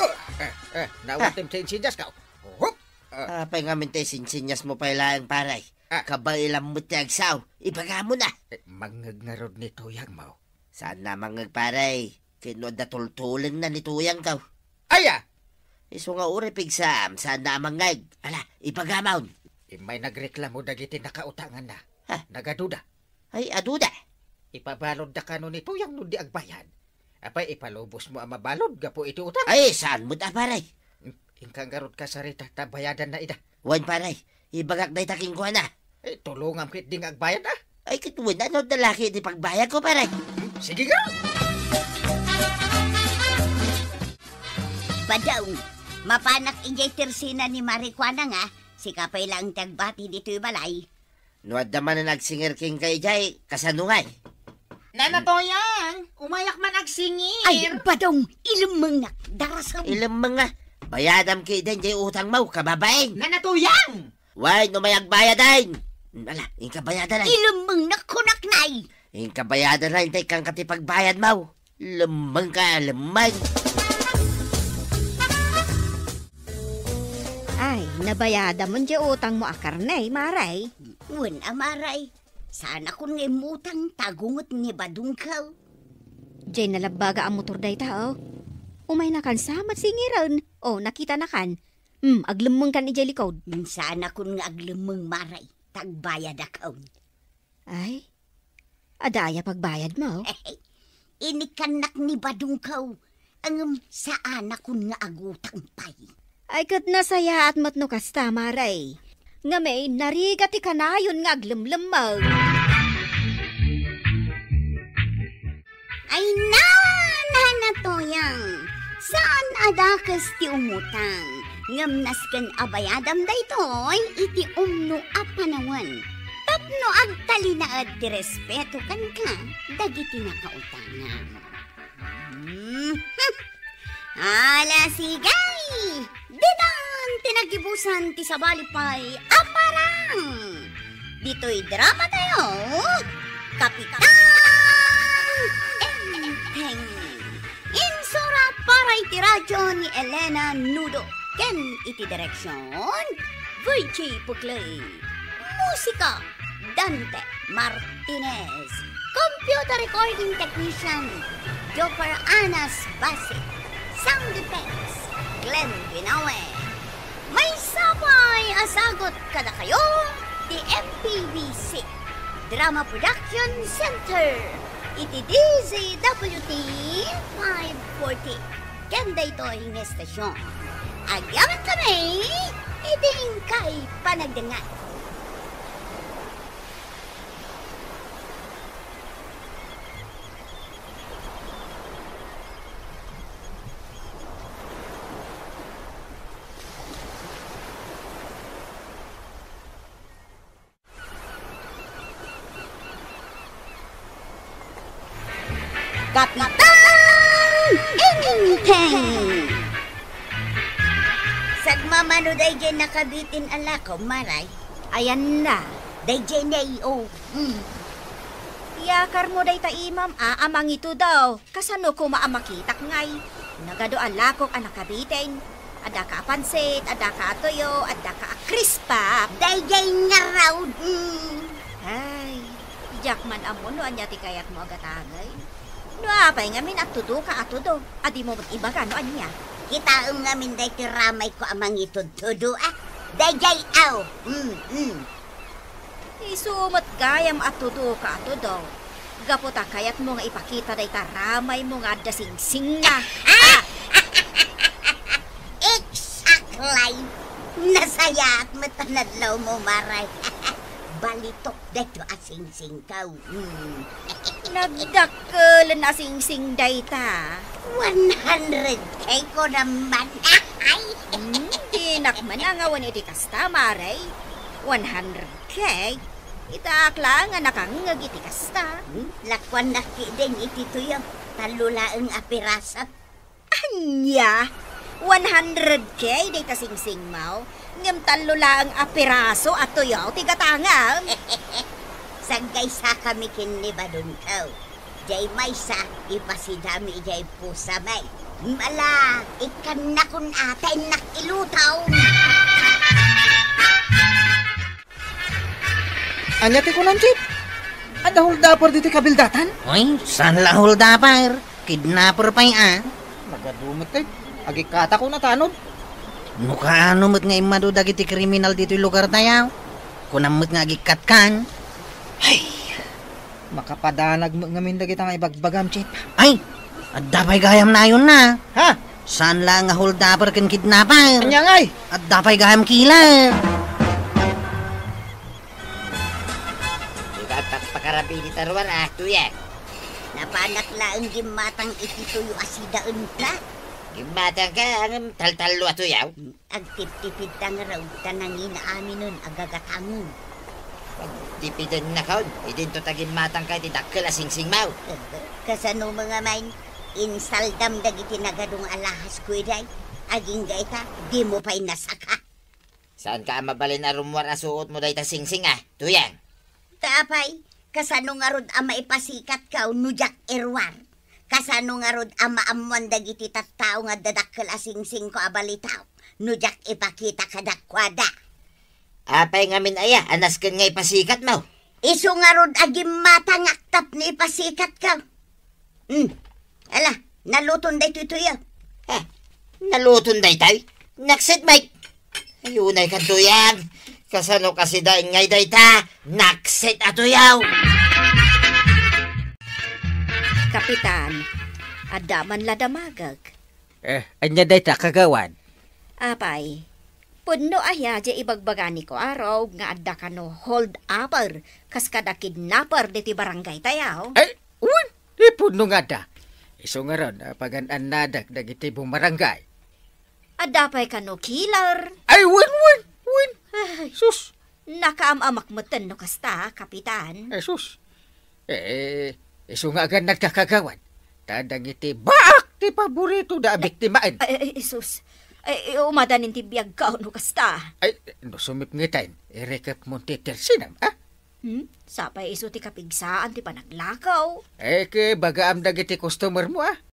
Ah, eh, eh, nawatem ti insinyas ka. Hop! Ah. Apay ngamin ti sinsinyasmo pay laeng, pare? Ah. Kabaelam met ti agsao. Ibagamo na. Eh, mangngeg ngarud ni tuyangmo. Saan na mangngeg, pare? Ket no adda tultulengna ni tuyangko. Aya? Isu nga uray pigsaam, saan na a mangngeg. Ala, ibagamon. Immay nagreklamo dagiti nakautanganna. Ha? Nagaduda. Ay, aduda. Ipabalodda kano ni tuyang no di agbayad. Apay, ipalubosmo a mabalod gapu iti utang? Ay, saan met a, pare? Inka ngarud kasarita ta bayadanna ida. Wen, pare. Ibagak dayta kenkuana. Eh, tulongam ketdi nga agbayad, a. Ay, ket wen, ano da la ket ti pagbayadko, pare? Sige nga. Daw, mapanak idiay tersina ni Marikuana nga, sika pay laeng ti agbati ditoy balay. No adda manen agsingir kenka idiay, kasano ngay? Nana Toyang, umayak man agsingir. Ay, Badong, ilemmengnak, darasem. Ilemmeng nga. Bayadam ketdin diay utangmo, kababain. Nana Toyang! Way, no may agbayad, ay. Ala, inka bayadan, ay. Ilemmengnak kunak, nay. Inka bayadan, ay, intay kanka ti pagbayadmo. Lemmeng ka, lemmeng. Ay, nabayadamon diay utangmo a karne, Maray. Wen a, Maray. Saanakon nga immutang ta agunget ni Badongko. Diay nalabbaga a motor dayta, o. Umaynakan sa met singiren. O, nakitanakan. Hmm, aglemmengkan idiay likod. Hmm, saanakon nga aglemmeng, Maray, ta agbayadakon. Ay, adda aya pagbayadmo? Inikkannak ni Badongko, ngem saanakon nga agutang pay. Ay, ket nasayaat met no kasta, Maray. Ngamin, narigat ti kanayon nga aglemlemmeng. Ay, na, Nana Toyang, saan a dakes ti umutang, ngem nasken a bayadam daytoy iti umno a panawen tapno agtalinaed ti respeto kenka dagiti nakautangam. Mhm. Ala, sige! Ditan ti nagibusan ti sabali pay a parang! Ditoy drama tayo, Kapitan Enteng. Insurat para iti radyo ni Elena Nudo ken iti direksyon, Virgie Puclay. Musika, Dante Martinez. Computer recording technician, Jopper Anas Basi. Sound effects, Glenn Binawe. Maysa pay a sagut kadakayo ti M P B C Drama Production Center iti D Z W T five forty. Ken daytoy nga estasyon, agyamankami iti inkay panagdengngeg. Kapitan Enteng! Sagmamano daydiay nakabitin a lako, Maray? Ayanna. Daydiay nay, o. Mm. Yakarmo dayta imam a, a mangitudo. Kasano koma a makitak ngay? Nagadu a lakok a nakabitin. Adda ka a pansit, adda ka a tuyo, adda ka a crispap. Daydiay ngarud. Mm. Ay, diak man ammo no ania ti kayatmo a gatangay. No apay ngamin a tudo ka a tudo, a dimo met ibaga no ania. Kitaem ngamin daytoy ramayko a mangitudtudo, a. Daydiay, aw. Mm, mm. Isu met gayam a tudo ka a tudo. Gapu ta kayatmo nga ipakita dayta ramaymo nga adda singsingna. Ah! Exactly! Nasayaat met a nadlawmo, Maray. Balitok dayto a singsingko. Hmm. Nagdakkelen a singsing dayta. One hundred K ko naman. Ay! Hmm, dinak man angawan iti kasta, Maray. One hundred K? Itaak laeng a nakangngeg iti kasta. Hmm? Lakuannak ketdin iti tuyo. Tallo laeng a piraso. Ania? One hundred K dayta singsingmo? Ngem tallo laeng a piraso a tuyo ti gatangam. Saggaysakami ken ni Badongko. Diay maysa, ipasidami idiay pusami. Ala, ikkannakon a ta innak ilutom. Ania ti kunam, Chief? Adda holdaper ditoy kabildatan? Oy, saan la holdaper? Kidnapper pay a. Nagadu met, eh. Agikkatakon a tanod. No kaano met nga immadu dagiti kriminal ditoy lugartayo? Kunam met nga agikkatkan. Ay, makapadanag met ngamin dagita nga ibagbagam, Chief. Ay, adda pay gayam nayonna. Ha? Saan laeng a holdaper ken kidnapper. Ania ngay? Adda pay gayam killer. Ikaw, pakpakarabi dita ruar, a, tuya. Napanak laeng gimmatang iti tuyo a sidaenta. Immatangka, ngem taltallo a tuyaw. Agtiptipidta ngarud ta nanginaminen a gagatangen. Tipidennakon, idinto ta gimmatangka iti dakkel a singsingmo. Kasano nga main, insaldam dagiti nagadong a lahasko idiay? Agingga ita, dimo pay nasaka. Saanka a mabalin a rummuar a suotmo dayta singsing a, Tuyang? Ta apay, kasano ngarud a maipasikatko no diak iruar? Kasano ngarud a maammoan dagiti tattao nga adda dakkel a singsingko a balitaw no diak ipakita kadakuada? Apay ngamin aya a nasken nga ipasikatmo? Isu ngarud a gimmatangak tapno ipasikatko. Hmm. Ala, naluton daytoy tuyaw. Ha? Naluton daytoy? Naksit, Mike. Ay, unay kan tuyang. Kasano kasi dain ngay dayta? Naksit a tuyaw. Kapitan, adda man la damagek. Eh, anya dayta, kagawad? Apay, pudno aya di ibagbagani ko, Arog, nga adda kano hold upper, kas kada kidnapper diti barangay tayo? Ay, wen, di pudno nga adda. Isu ngarud, apagan-annadak dagiti bumarangay. Adda pay kano killer? Ay, wen, wen, wen. Ay, sus. Nakaam-amak metten no kasta, Kapitan. Ay, sus. Eh, isu nga agannad ka, kagawad. Ta dagiti baak ti paborito da a biktimaen. Ay, ay, ay, sus. Ay, umadanin ti biag ka no kasta. Ay, no sumipngeten, irikep mo ti tersinam, ha? Hmm? Sapay isu ti kapigsaan ti panaglakaw. Eh, ke bagaam dagiti customer mo, ah.